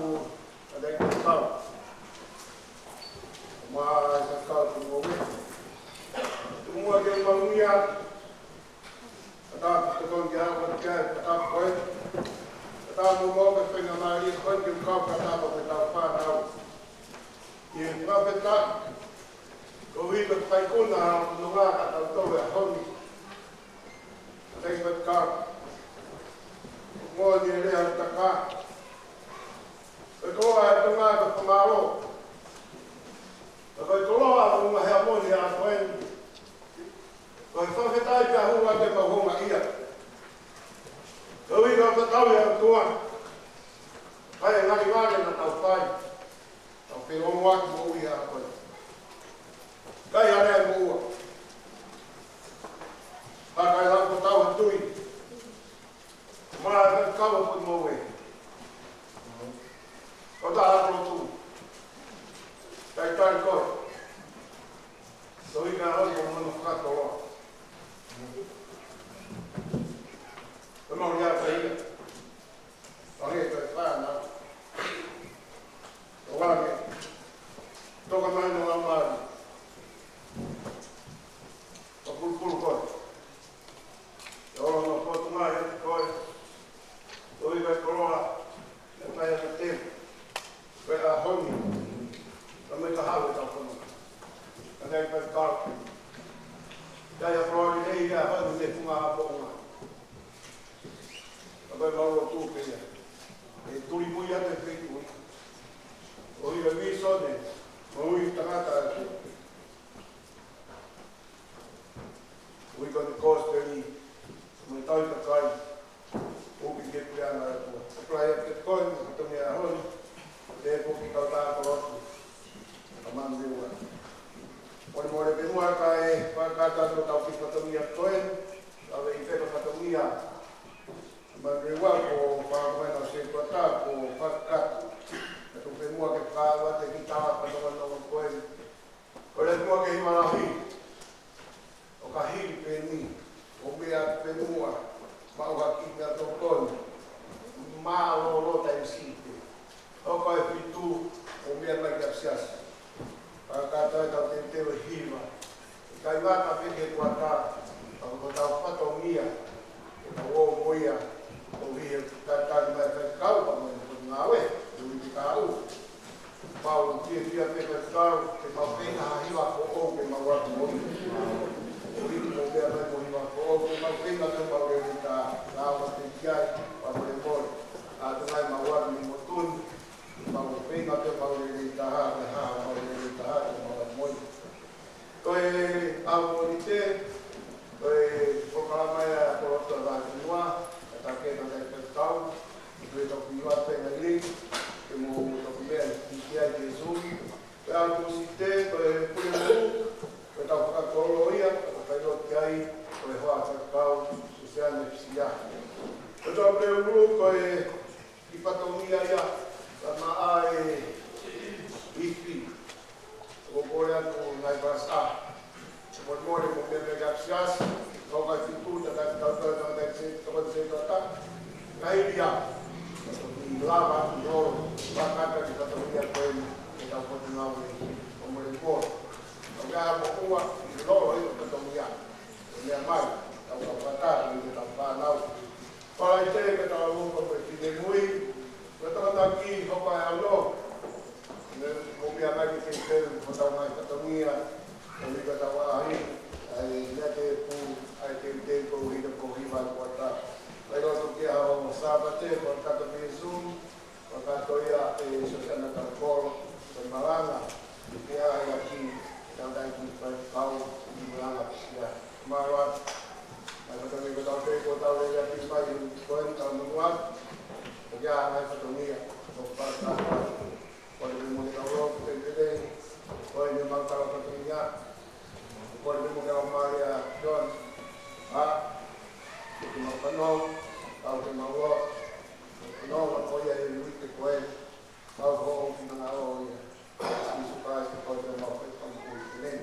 ʻa e faifekau. Mo e faifekau kuo moʻui. Tuku muʻa ke u maluʻi atu ʻa e tokoni ki he ʻaho ko ia, ʻa e tokoni ko ē. Tau mo ke fenga mālie ko ē ke u kau fakataha mo ʻetau fānau. ʻI he fakafetaʻi, koeʻuhi ko e fakaikuna ʻa e nonga ka tau tau e ʻaho ni. Thank you, God. Mo ni e lea ʻa e taka. Ko e koloa ʻa e Tonga ko e fakamālō. Ko e koloa ʻa e ʻOtua he ʻaho ni ʻa ko eni. Ko e fakafetaʻi pea hū ake mau honga ia. Koeʻuhi ko e fakatau ia ʻa e ʻOtua. Fai e ngalingali naʻa tau fai. Tau fai ʻo moʻui ʻa ko eni. Kai hale ai moʻua. Haka e lau ko tau ha tui. Mara e kau ko moʻui. Ko ta ha ko tu. Kai kai ko. Tau ʻi ka hoi ko mono fakatoloa. Ko mau ia kai ia. Pare ko e fānau. Ko wale. Toka mai no amari. Ko pulupulu ko. Ko olo no ko tu mai ko. Ko i ka koloa. Ko e ʻaho ni. Ka mai ka hau e tau kono. Ka nei ka kau. Ka ia koloa ni nei ka hau ne funga a fonga. Ka mai mau lotu pē ia. E tuli pui atu e feituʻu. ʻO i ka visone. Mau i tangata atu. ʻUi ko e kosipeli, mo e tau i kakai, ʻo piki e puleʻanga ʻo e ʻOtua. Ko e puleʻanga ʻo e ʻOtua, ko e ʻaho ni, ʻe ko ki kau tā kolotu, ka manu me ua. Mole mole pē muʻa kae, fakakata atu tau ki fatongia ko ē, ka vei pē ka fatongia, ka manu me ua ko, pa ko ena se ko ta ko, fakakata. Ka tu pē muʻa ke ka ua te ki tā fatongia ko ē, Ko e lea muʻa ke hi malahi. ʻO ka hili pē ni. ʻO meʻa pē muʻa. Mau haki meʻa tokoni. Mālōlō taimi siʻi pē. ʻO ka e fitu. ʻO meʻa mai ki ʻapisiasi. Ka ka tai tau teuteu e hiva. Kai vaka pē ke kuata. Ka ko tau fatongia. Ko tau ō mo ia. ʻO hi e tatali mai kai kau pa mai ko ngāue. ʻO i te kau. Mau fiefia pē ko e tau, ke mau feinga ha hiva foʻou ke mau atu mo ia. ʻO hiki mo pea mai mo hiva foʻou, ke mau feinga ke mau lele tā, nā ua te kiai, pa mole mole. Nā te ngai mau atu ni mo tun, mau feinga ke mau lele tā, ke ha, mau lele tā, ke mau atu mo ia. Ko e ʻaho ʻo e ʻolite, ko e polokalama ia ʻa e koloa ʻa e Vahefonua, ʻa e Takina ʻa e Faifekau, ko e toki ua pē ngai ni, ke mo toki meʻa ki ai ki he Zoom. Ko e ʻaho Tūsite, ko e Puleʻanga, ko e tau fakakoloa ia, ko e fai loa ki ai, ko e hoa ʻa e Faifekau, Susiana Fisia. Ko e tau Puleʻanga, ko e Ki fatongia ia, ka maʻa e ifi. ʻO kole atu ngai pasa. Mole mole mo meʻa meʻa ka siasi. Kau kai fitu, ta kai tau tau tau kai se, tau kai se tau tau. Kai ia. Ni lava atu ʻi ʻolo. Fakata ki fatongia ko eni. Ke tau potu ngau e. ʻO mole mole. ʻO ka mo ua, ʻi ʻolo ʻi fatongia. Ko meʻa mai, tau kau fata, ko meʻa tau fānau. Falaite ke tau ō ko e finemui, ko e tangata ki hopa e ano. Mo meʻa mai ke ke ke, ko tau mai fatongia, ko meʻa tau ahi, ʻa e meʻa te pū, ʻa e te te ko hina ko hiva ko ata. Mai loto ke ʻaho Sāpate, ko e kato ki Zoom, Fakatoʻo ia ʻe Sosana Taukolo, ko e malanga, ke ʻai ʻaki, tau dai ki fai kau, ki malanga ki sia. Mālō atu. Mai fatongia ko tau te, ko tau lele ʻaki mai, ko e tau manua, ko ia ngai fatongia, ko fai kau. Ko e mune kau lo, ko e mune, ko e mau kau fatongia, ko e mune kau Maria John, a, ko e mau kano, kau ke mau lo, Nō, ko ia e uike ko ē, mau hoʻo finangalo ia. Sīsū Kalaisi ko e mau fai kamupui. ʻĒmeni.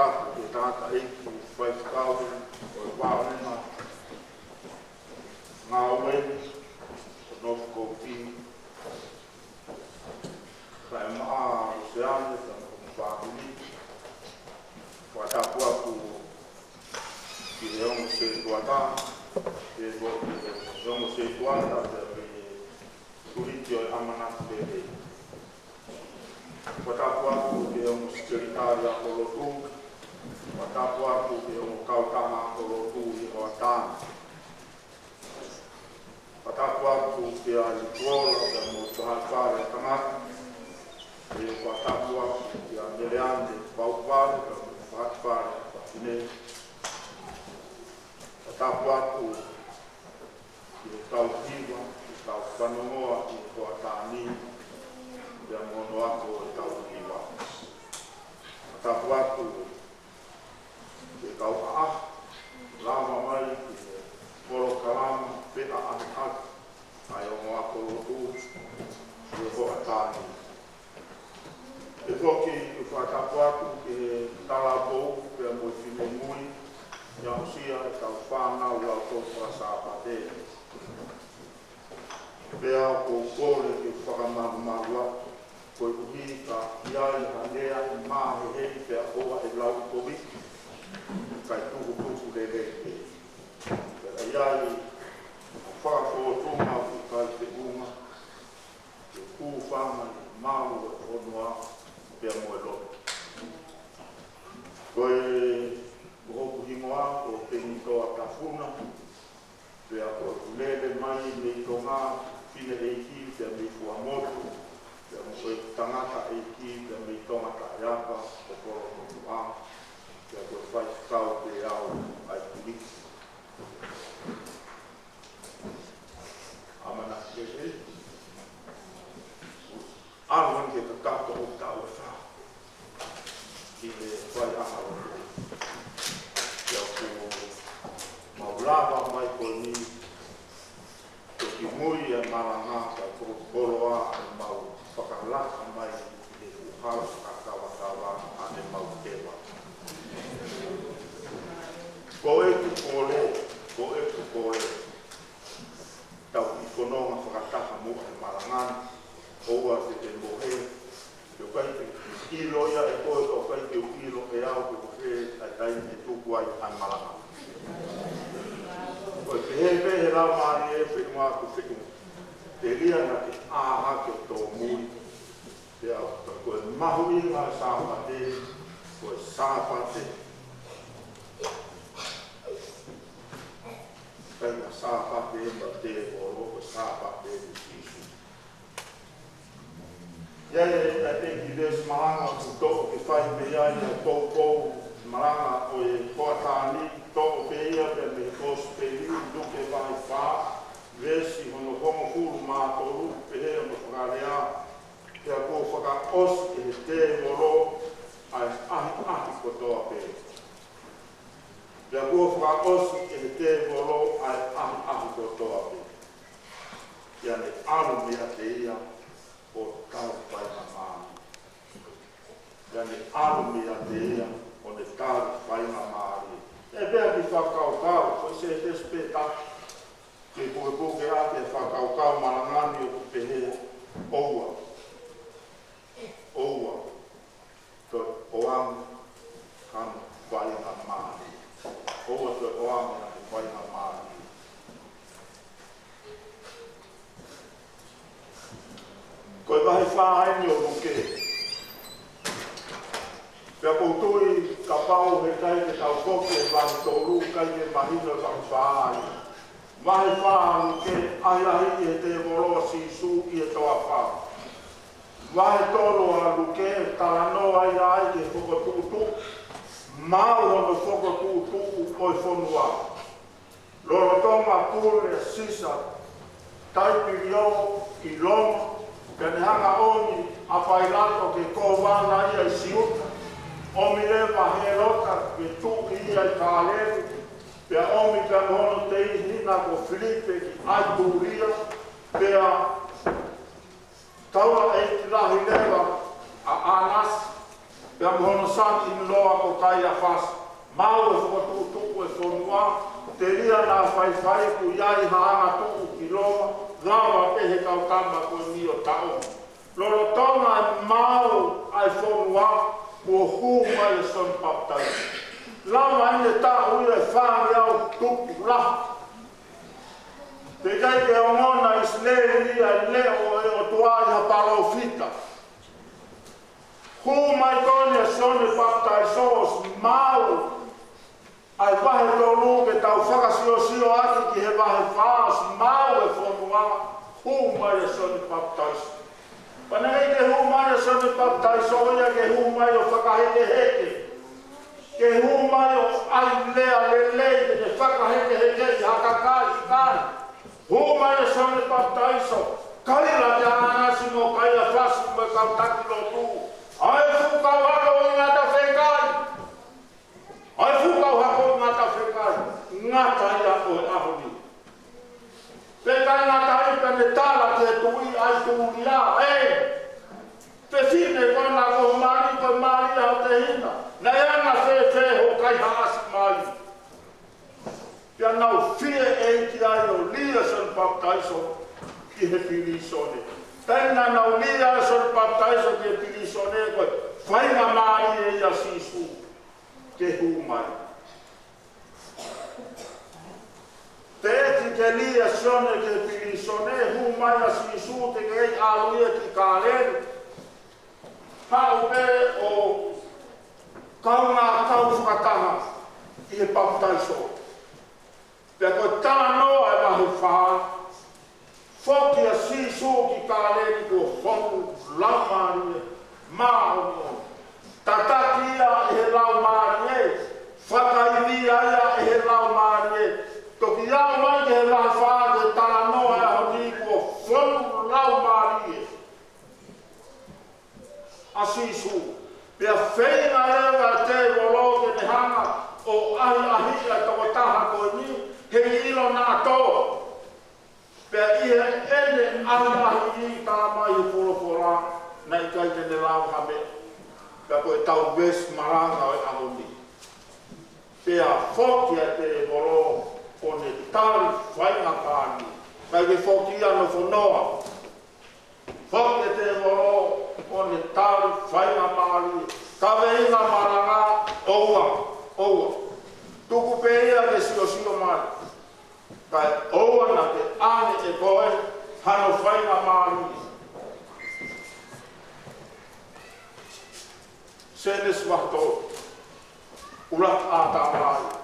Tapu ki he tangataʻeiki faifekau ʻo e palēmia, ngāue, ʻo North Coast, kae maʻa Luseane, kae maʻa mo e fāmili. Fakatapu atu ki he ongo sētuata, ki he ongo sētuata, pea mo e tuliki ʻo e ʻamanaki lelei. Fakatapu atu ki he ongo sekelitali ako lotu. Fakatapu atu ki he ongo kautaha ako lotu ʻi he hoʻatā ni. Fakatapu atu kia Lituola, pea mo e Fale ʻa Tangata. Pea fakatapu atu kia Meleane Vauvale, pea mo e Fale ʻa Fafine. Fakatapu atu ki he kau hiva, ki he kau fanongoa ʻi he hoʻatā ni, pea mo hono ako ʻo e kau hiva. Fakatapu atu ki he kau ʻaʻahi, lava mai ki he polokalama feʻaʻahiʻahi ʻa e ongo ako lotu ʻi he hoʻatā ni. ʻE foki ʻeku fakatapu atu ki he talavou pea mo e finemui, ʻi he aʻusia ʻetau fānau lautohi faka-Sāpate. Pea ʻoku ou kole ke fakamalumalu atu, koeʻuhi ka ʻi ai ha lea ʻe maheheʻi pea ʻoua ʻe lau ʻi ʻOtu, kae tukutuku lelei pē. Pea ʻi ai ha fakafōtunga ʻoku ʻikai feʻunga, ke hūfanga ʻi he malu ʻo e fonua pea mo e lotu. Ko e, ko hoku hingoa ko Penitoa Tafuna, pea ʻoku ou lele mai mei Tonga, fineʻeiki pea mei Fuaʻamotu, pea mo e tangataʻeiki pea mei Tongataʻeapa, ʻo Kolomotuʻa, pea ko e faifekau pē au ʻa e tuliki. ʻAmanaki lelei. ʻAlu heni ke kakato ʻo taʻu ʻe fā ʻi he faiʻanga lotu. Pea ʻoku mau lava mai ko eni, ke kimui e malanga, ka ko e koloa ʻemau fakalaka mai ʻi he hala fakakavakava ʻa ʻemau teva. Ko ʻeku kole, ko ʻeku kole, tau kiʻi fononga fakataha muʻa he malanga ni, ʻoua te te mohe, ʻoku ʻikai ke ʻilo ia ʻe koe, ʻoku ʻikai ke u ʻilo ʻe au pe ko fē ʻa e taimi ʻe tuku ai ʻa e malanga. Ko e pehē pē he Laumālie, feʻunga ʻoku feʻunga. Telia naʻa ke ʻā hake ʻo tōmui. Pea ko e mahuʻinga ʻo e Sāpate, ko e Sāpate. ʻIkai ha Sāpate ia ʻa e tēvolo, ko e Sāpate ʻo Sīsū. ʻI ai e, e, e kiʻi veesi malanga ʻoku toʻo ke fai mei ai ʻa e poupou malanga ʻo e hoʻatā ni, toʻo pē ia pea mei he Kosipeli, Luke vahe fā, veesi hono hongofulu mā tolu, pehē hono fakalea: Pea kuo fakaʻosi ʻe he tēvolo ʻa e ʻahiʻahi kotoa pē. Pea kuo fakaʻosi ʻe he tēvolo ʻa e ʻahiʻahi kotoa pē. Pea ne ʻalu meiate ia ʻo tau faingamālie. Pea ne ʻalu meiate ia ʻo ne tau faingamālie. ʻE pea ki fakakaukau, ko e sētesi pē taha. Ke pukepuke ʻa e fakakaukau malanga ni ʻoku pehē: ʻOua, ʻoua toe ʻoange haʻaku faingamālie. ʻOua toe ʻoange haʻaku faingamālie. Ko e vahe fā eni ʻo Luke. Pea ʻoku ou tui kapau heʻikai ke tau foki he vahe tolu, ʻikai ke mahino e vahe fā ia. Vahe fā ʻa Luke, ʻahiʻahiʻi ʻe he tēvolo ʻa Sīsū ʻi he toafa. Vahe tolu ʻa Luke, talanoa ai ki he fokotuʻutuʻu, maʻu hono fokotuʻutuʻu ʻo e fonua. Lolotonga pule ʻa Sisa Taipilio ʻi Loma, pea ne hanga ʻo ʻomi ʻa Pailato ke kōvana ia ʻi Siuta, ʻomi leva ʻa Hēlota ke tuʻi ia ʻi Kāleli, pea ʻomi pea mo hono teihina ko Filipe ki ʻAitūlia, pea taulaʻeiki lahi leva ʻa ʻAnasi, Pea mo hono son-in-law ko Kaiafasi, maau e fokotuʻutuʻu e fonua, telia naʻa faifai kuo ʻi ai ha angatuʻu ki Loma, lava pē he kau tama ko eni ʻo taʻo. Lolotonga e maau ʻa e fonua, kuo hū mai ʻa Sione Papitaiso. Lava ʻene taʻu ia ʻe fāngeau tupu lahi. Teʻeki ai ke ongona ʻi ʻIsileli ʻa e leʻo ʻo e ʻOtua ʻi ha palōfita. Hū mai ko eni ʻa Sione Papitaiso ʻo maau ʻa e vahe tolu ke tau fakasiosio atu ki he vahe fā, ʻo maau e fonua, hū mai ʻa Sione Papitaiso. Pea naʻe ʻikai ke hū mai ʻa Sione Papitaiso ia ke hū mai ʻo fakahekeheke. Ke hū mai ʻo ʻai lea lelei, ke ne fakahekeheke ʻi ha kakai, ʻikai. Hū mai ʻa Sione Papitaiso, kaila kia ʻAnasi mo Kaiafasi mo e kau taki lotu. ʻA e fuʻu kau hako ʻi ngata fekai. ʻA e fuʻu kau hako ʻi ngata fekai. Ngata ia ʻo e ʻaho ni. Pea ʻikai ngata ai pea ne tala ki he tuʻi ʻaitūlia, ē, fefine ko ena ko Mali, ko Mali ʻa e tehina. Naʻe anga fēfē hoʻo kaihaʻasi mai? Pea nau fie ʻeiki ai ʻo lī ʻa Sione Papitaiso ki he pilīsone. Taimi naʻa nau lī ai ʻa Sione Papitaiso ki he pilīsone ko e faingamālie ia ʻa Sīsū ke hū mai. Teʻeki ke lī ʻa Sione ki he pilīsone, hū mai ʻa Sīsū teʻeki ai ʻalu ia ki Kāleli. Haʻu pē ʻo kaungā kau fakataha ʻi he papitaiso. Pea ko e talanoa ʻa e vahe fā, foki ʻa Sīsū ki Kāleli kuo fonu Laumālie Māʻoniʻoni. Tataki ia ʻe he Laumālie, fakaivia ia ʻe he Laumālie. Toki aʻu mai ki he vahe fā, ki he talanoa ʻo e ʻaho ni kuo fonu Laumālie ʻa Sīsū. Pea feinga leva ʻa e tēvolo ke ne hanga ʻo ʻahiʻahiʻi ʻa e tokotaha ko eni, he ʻilo naʻa tō. Pea ʻi heʻene ʻahiʻahiʻi, talamai ʻe he folofola, naʻe ʻikai te ne lau ha meʻa. Pea ko e tau veesi malanga ʻo e ʻaho ni. Pea foki ʻa e tēvolo ʻo ne tali faingamālie. ʻIkai ke foki ia ʻo nofonoa. Foki ʻa e tēvolo ʻo ne tali faingamālie. Kaveinga malanga, ʻoua, ʻoua. Tuku pē ia ke siosio mai. Kae ʻoua naʻa ke ʻange ʻe koe hano faingamālie. Sēnesi vahe tolu. ʻUluaki ʻĀtama ia.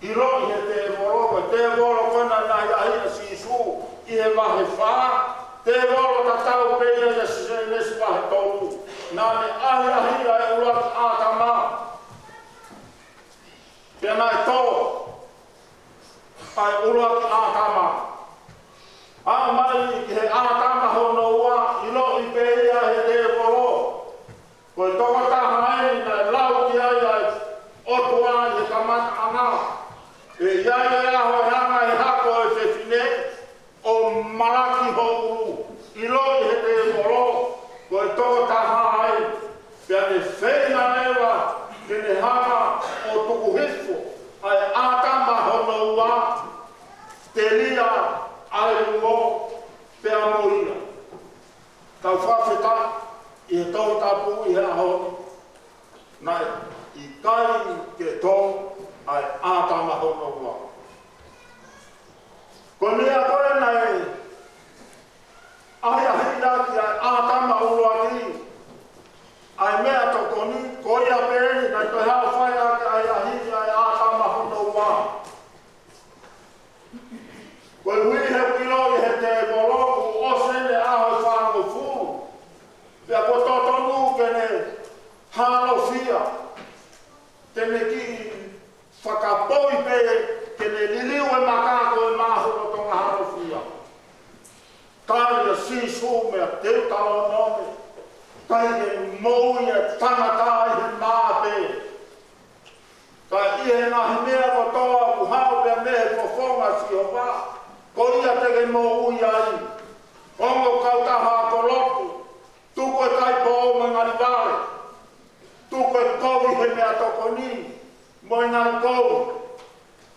ʻIloʻi ʻe he tēvolo, ko e tēvolo ko ena naʻe ʻahiʻahiʻi ʻa Sīsū ʻi he vahe fā. Tēvolo tatau pē ia ʻia Sēnesi vahe tolu. Naʻa ne ʻahiʻahiʻi ʻa e ʻuluaki ʻĀtama. Pea naʻe tō ʻa e ʻuluaki ʻĀtama. Aʻu mai ki he ʻĀtama hono ua, ʻiloʻi pē ia ʻe he tēvolo. Ko e tokotaha eni naʻe lau ki ai ʻa e ʻOtua ʻi he kamataʻanga. ʻE ʻi ai e ʻaho ʻe hanga ʻe he hako ʻo e fefine ʻo malaki ho ʻulu. ʻIloʻi ʻe he tēvolo, ko e tokotaha eni. Pea ne feinga leva ke ne hanga ʻo tuku hifo ʻa e ʻĀtama hono ua, telia ʻa e luo pea mo ia. Tau fakafetaʻi ʻi he Tohi Tapu ʻi he ʻaho ni. Naʻe ʻikai ke tō ʻa e ʻĀtama hono ua. Ko e meʻa ko ē naʻe ʻahiʻahiʻi ʻaki ʻa e ʻĀtama ʻuluaki, ʻa e meʻatokoni, ko ia pē eni naʻe toe haʻu ʻo fai ʻaki ʻa e ʻahiʻahiʻi ʻa e ʻĀtama hono ua. Koeʻuhi he ʻiloʻi ʻe he tēvolo kuo ʻosi ʻene ʻaho ʻe fāngofulu. Pea kuo totonu ke ne halofia. Te ne kiʻi fakapoi pē ke ne liliu e maka ko ē mei hono toʻonga halofia. Tali ʻa Sīsū meia Teutalōnome, ʻikai ke moʻui e tangata ʻi he mā pē. Ka ʻi he ngaahi meʻa kotoa ʻoku haʻu pē mei he fofonga ʻo Sihova, ko ia te ke moʻui ai. Ongo kautaha ako lotu, tuku e kaipō mo e ngalivale. meʻatokoni mo e ngaahi kou.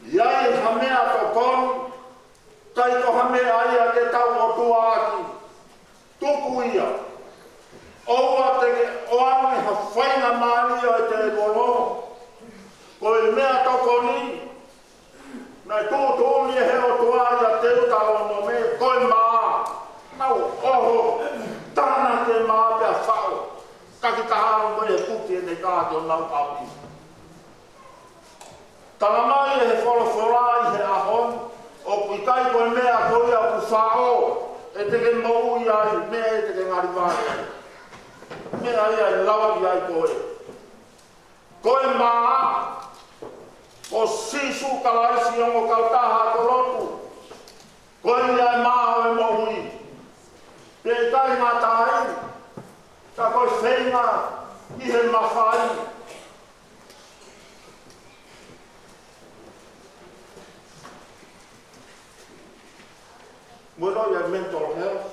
ʻI ai ha meʻatokoni, ʻikai ko ha meʻa ia ke tau ʻotua ʻaki. Tuku ia. ʻOua te ke ʻoange ha faingamālie ʻo e tēvolo. Ko e meʻatokoni, naʻe tuʻutuʻuni ʻe he ʻOtua ʻia Teutalōnome, ko e mā. Nau ʻoho, tānaki e mā pea faʻo. Ka ki taha mo e kuti ʻene kā ke nau ʻapi. Talamai ʻe he folofola ʻi he ʻaho ni, ʻoku ʻikai ko e meʻa ko ia ʻoku faʻo ʻe te ke moʻui ai, meʻa ʻe te ke ngali vale ai. Meʻa ia ʻe lava ʻi ai koe. Ko e mā, ko Sīsū Kalaisi ongo kautaha ako lotu. Ko ia e mā ʻo e moʻui. Pea ʻikai ngata ai, ka ko e feinga ʻi he mafai. Mo e ʻilo ia e mental health.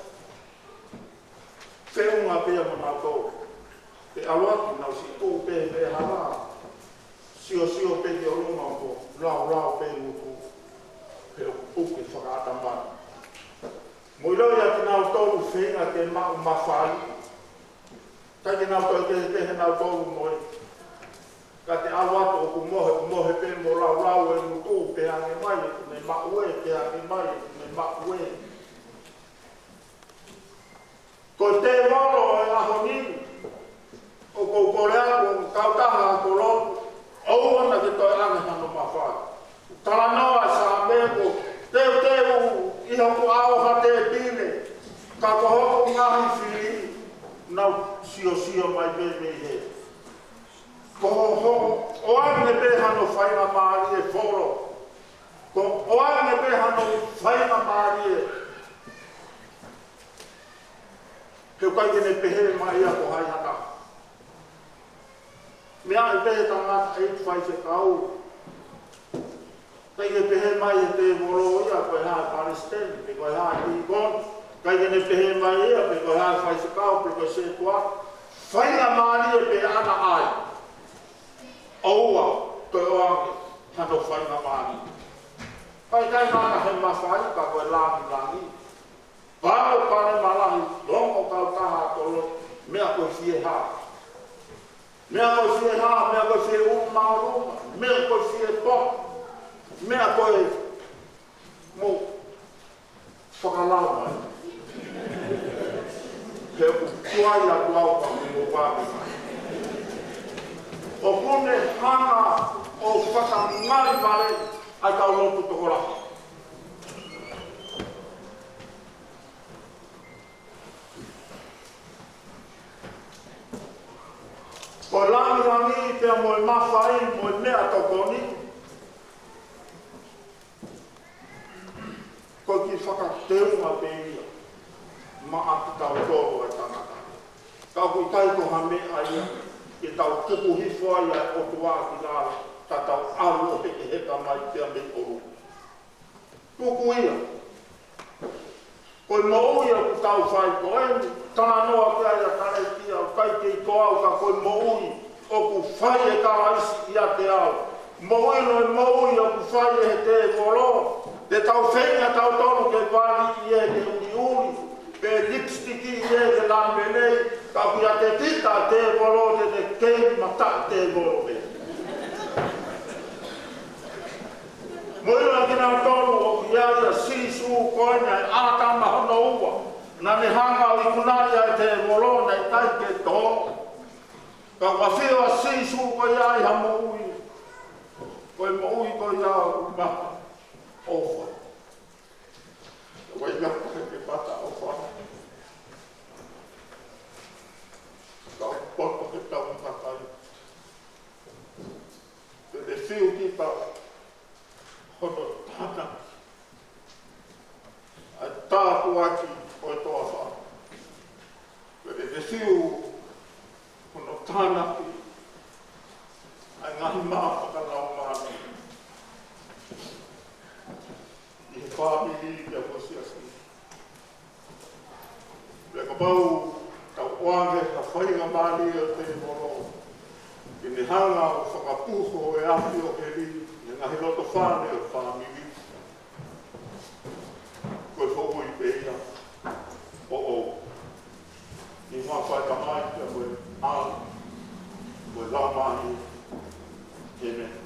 Feʻunga pea mo nautolu. Pea ʻalu atu nau siʻi tuʻu pē he hala. Siosio pē ki ʻolunga ʻo laulau pē ngutu. Pea ʻoku puke fakaʻatamai. Mo e ʻilo ia kinautolu feinga ke maʻu mafai. ʻIkai ke nau toe kehekehe nautolu mo e. Ka te ʻalu atu ʻoku mohe, ʻoku mohe pē mo laulau e ngutu, pehē ange mai ʻoku ne maʻu ē, pehē ange mai ʻoku ne maʻu ē. Ko e tēvolo ʻo e ʻaho ni, ʻoku ou kole atu ki he kautaha ako lotu, ʻoua naʻa ke toe ʻoange hano mafai. Talanoa ʻa e Saame ko e teuteu ʻi hoku ʻao ha tēpile, ka ko hoku ngaahi fili, nau siosio mai pē mei hē. Ko hoʻo ʻoange pē hano faingamālie folo. Ko hoʻo ʻoange pē hano faingamālie. He ʻoku ʻikai ke ne pehē mai ia ko hai ha taha. Meʻa ʻe pehē tangata ʻe faifekau. ʻIkai ke pehē mai ʻe he tēvolo ia ko e hā e palesiteni, pe ko e hā e tīkoni. ʻIkai ke ne pehē mai ia pe ko e hā e faifekau, pe ko e sētuata. Faingamālie pē ʻaʻana ʻai. ʻOua toe ʻoange hano faingamālie. ʻIkai ke ngata he mafai ka ko e langilangi. Pau pale malahi, longo kautaha ako lotu, meʻa ko e fiehā. Meʻa ko e fiehā, meʻa ko e fie ʻulu māʻolunga, meʻa ko e fie po, meʻa ko e mo fakalau mai. He ʻoku tuai atu au ka mo vave mai. ʻOku ne hanga ʻo fakangalivale ʻa e kau lotu tokolahi. Ko e langilangi pea mo e mafai mo e meʻatokoni, ko e kiʻi fakateunga pē ia maʻa kitautolu ʻa e tangata. Ka ʻoku ʻikai ko ha meʻa ia ke tau tuku hifo ai ʻa e ʻOtua ki lalo, ka tau ʻalu ʻo hekeheka mai pea mei ʻolunga. Tuku ia. Ko e moʻui ʻoku tau fai ko eni, talanoa ki ai ʻa Kalaisi, ʻoku ʻikai kei ko au ka ko e moʻui ʻoku fai ʻe Kalaisi ʻiate au. Moʻui ʻo e moʻui ʻoku fai ʻe he tēvolo. Te tau feinga tautolu ke vali ʻi he ke uliuli, pe lipstick ʻi he ke lamelei, ka ʻoku ʻiate kita tēvolo te te kei mata tēvolo pē. Mo ʻilo kinautolu ʻoku ʻi ai ʻa Sīsū ko ena ʻa e ʻĀtama hono ua. Naʻa ne hanga ʻo ikunaʻi ʻa e tēvolo naʻe ʻikai ke tō. Ka ʻoku ʻafio ʻa Sīsū ko ia ʻi ha moʻui. Ko e moʻui ko ia ʻoku maha ʻofa. Ko ia ke pata ʻofa. Ka ʻoku poto ke tau matakai. Te te fiu kita hono tānaki ʻa e tāpuaki ʻo e toafa. Te te fiu hono tānaki ʻa e ngaahi mā fakalaumālie ʻi he fāmili pea mo e siasi. Pea kapau tau ʻoange ha faingamālie ʻo e tēvolo ke ne Hanga ʻo fakapuho e afi ʻo heli ʻi he ngaahi loto fale ʻo e fāmili. Ko e foʻui pē ia ʻo ʻoʻou. ʻI he huafa ʻo e Tamai, pea mo e ʻAlo, mo e Laumālie. ʻĒmeni.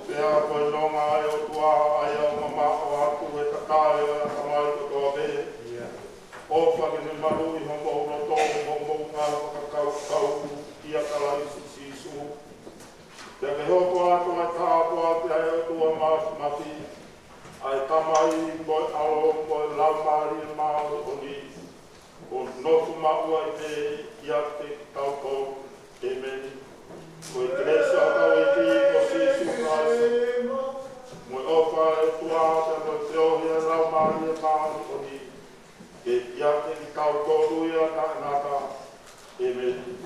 Pea ko e nonga ʻa e ʻOtua ʻa ia ʻoku mamaʻo atu ʻi he kakai ʻo e ʻatamai kotoa pē. ʻOfa ke ne maluʻi homou loto mo hoʻomou ngaahi fakakaukau ʻia Kalaisi Sīsū. Pea ke hoko atu ʻa e tāpuaki ʻa e ʻOtua Māfimafi, ʻa e Tamai mo e ʻAlo mo e Laumālie Māʻoniʻoni, ʻo nofo maʻu ai pē ʻiate kitautolu. ʻĒmeni. Ko e kelesi ʻa hotau ʻEiki ko Sīsū Kalaisi, mo e ʻofa ʻa e ʻOtua, pea mo e feohi ʻa e Laumālie Māʻoniʻoni, ke ʻiate kitautolu ia taʻengata. ʻĒmeni.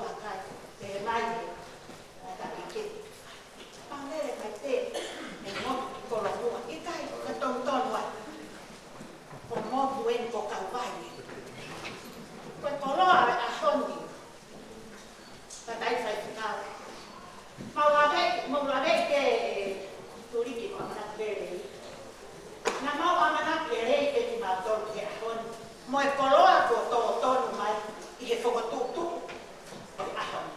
Vakai, pehē mai ʻe, ʻa e taʻike. Pangele mai pē, ʻe motu ki Kolomuʻa, ʻikai, ka tonutonu ai. Ko motu eni ko Kauvai. Ko e koloa ʻo e ʻaho ni. Tangataʻeiki faifekau. Mau lave, mau lave ke tuliki ko ʻAmanaki Lelei. Naʻa mau ʻamanaki lelei pē kimautolu he ʻaho ni. Mo e koloa kuo tō tonu mai ʻi he fokotuʻutuʻu ʻo e ʻaho ni.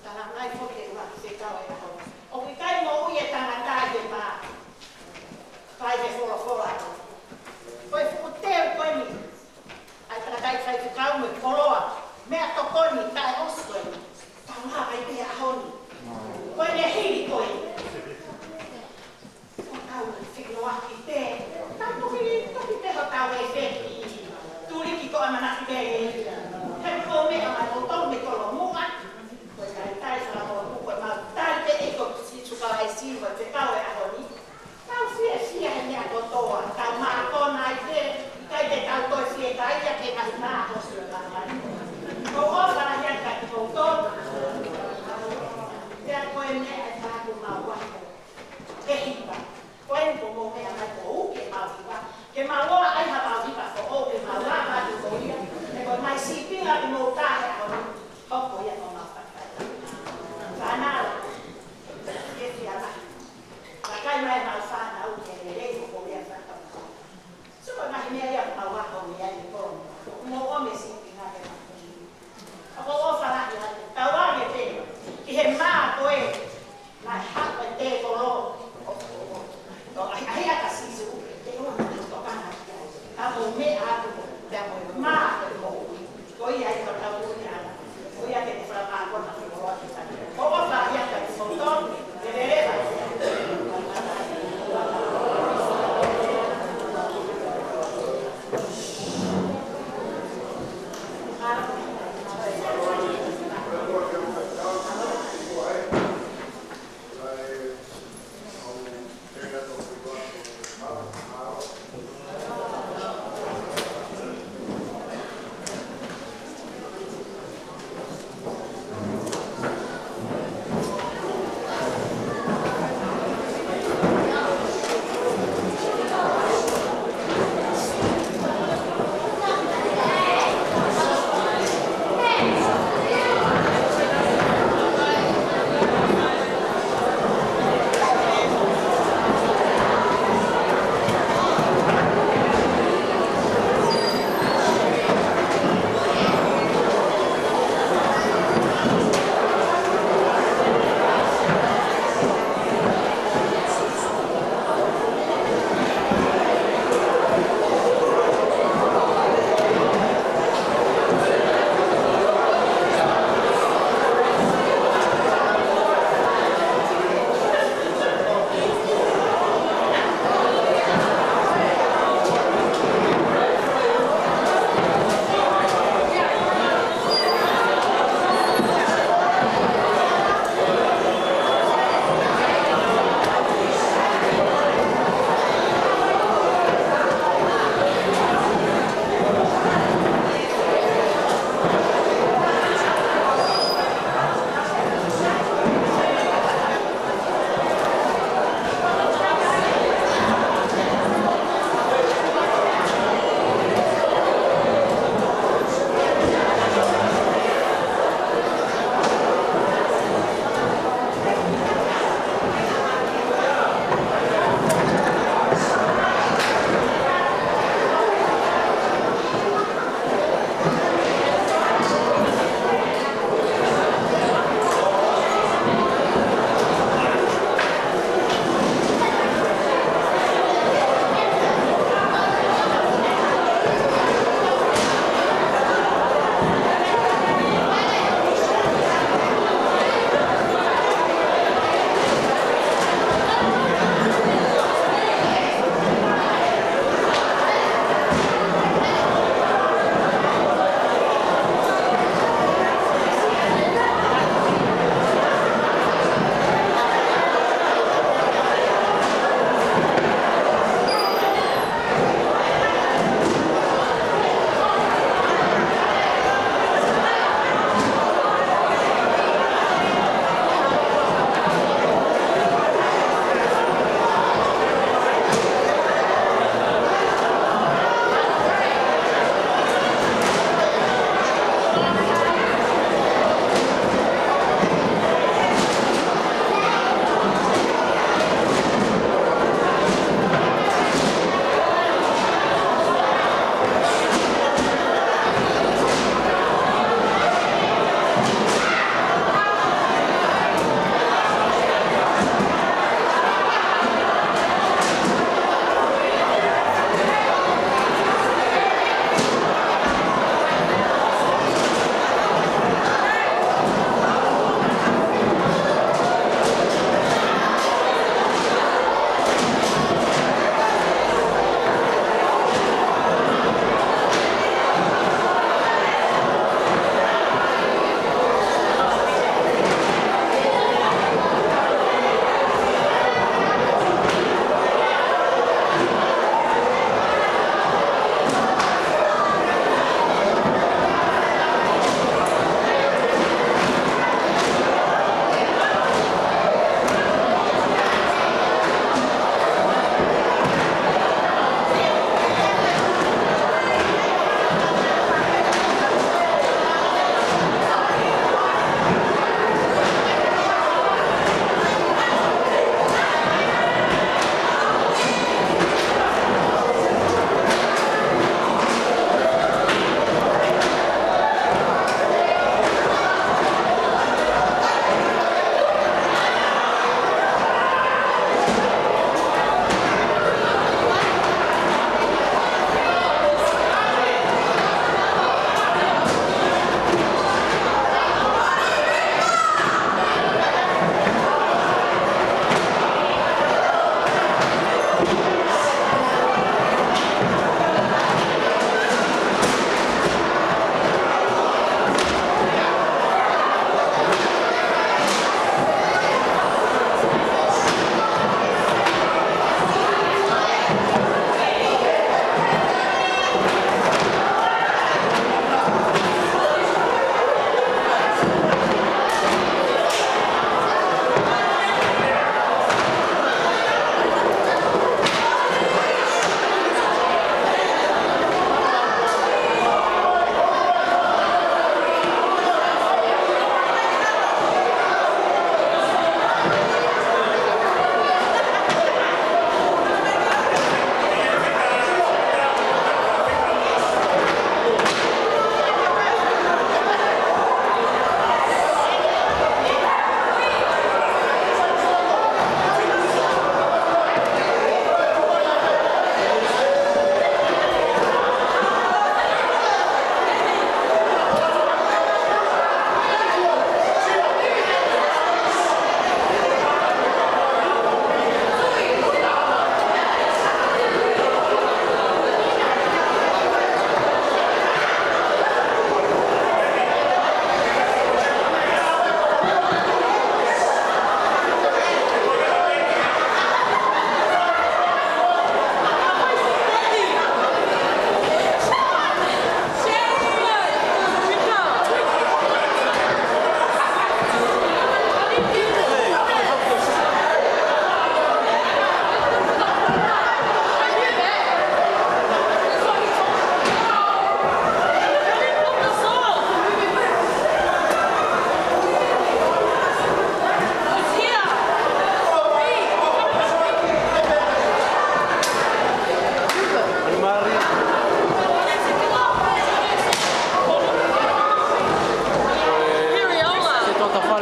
Tala mai foki ʻe he ʻuluaki fekau ʻo e ʻaho ni. ʻOku ʻikai moʻui e tangata ʻi he mā. Fai he folofola. Ko e fuʻu teu ko eni. ʻA e tangataʻeiki faifekau mo e koloa. Meʻatokoni taʻe ʻosi ko eni. Tau lava ai pē he ʻaho ni. Ko eni hili ko eni. ʻO tau fekoloa ki te. Tau toki, toki te hotau ʻefeki. Tuliki ko ʻAmanaki Lelei. He ko e meʻa mai ʻo tau mei Kolomuʻa. Ko e talitali fakamoʻoni ko e mau talitali ʻe he ʻEiki ko Sīsū Kalaisi mo e fekau ʻo e ʻaho ni. Tau fiefia he meʻa kotoa, tau mākona ai pē, ʻikai te tau toe fiekaia ke ngaahi mā ʻosi ʻo e māmani. Ko e ʻofa lahi atu kiate kimoutolu. Pea ko e meʻa ʻe taha ʻoku mau ako. Ke hiva. Ko eni ko hoʻomou meʻa mai ko u ke mau hiva. Ke mau ʻoua ʻai ha mau hiva foʻou, ke mau lava atu ko ia. He ko e ngaahi sīpinga ke mou tā he ʻaho ni. Hoko ia ko homau fakai. Fānau. Ke fia lahi. Vakai mai mau fānau ke lelei ko koe ia fānau. So ko e ngaahi meʻa ia mau ako mei ai ko. Mo o me sīpinga ke mau. ʻOku ou ʻofa lahi atu. Tau ake pē. Ki he mā ko ē. Naʻe haʻu e tēvolo. ʻO, ʻo, ʻo, ʻo, ʻai, ʻai ʻa Sīsū. Te u tokanga ki ai. Ka mou meʻa atu. Pea mo e mā ko ē. Ko ia ai ko tau ko ia. Ko ia ke te fakamākona ko ʻoua ke tani. Ko ʻofa ia ka te moutolu, ke leleva.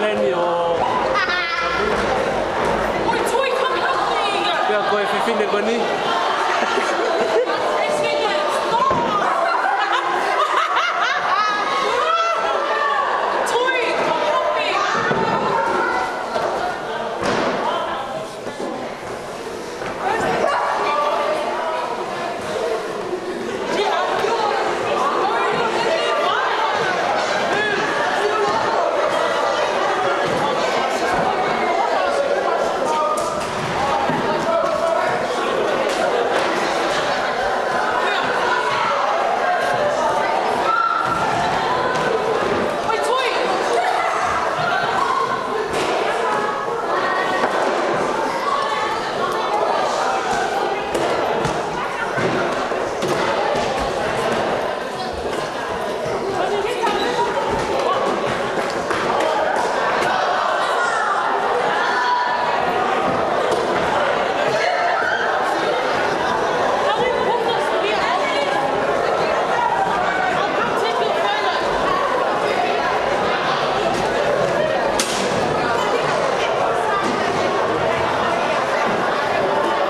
Eni ʻo. Pea ko e fefine ko eni.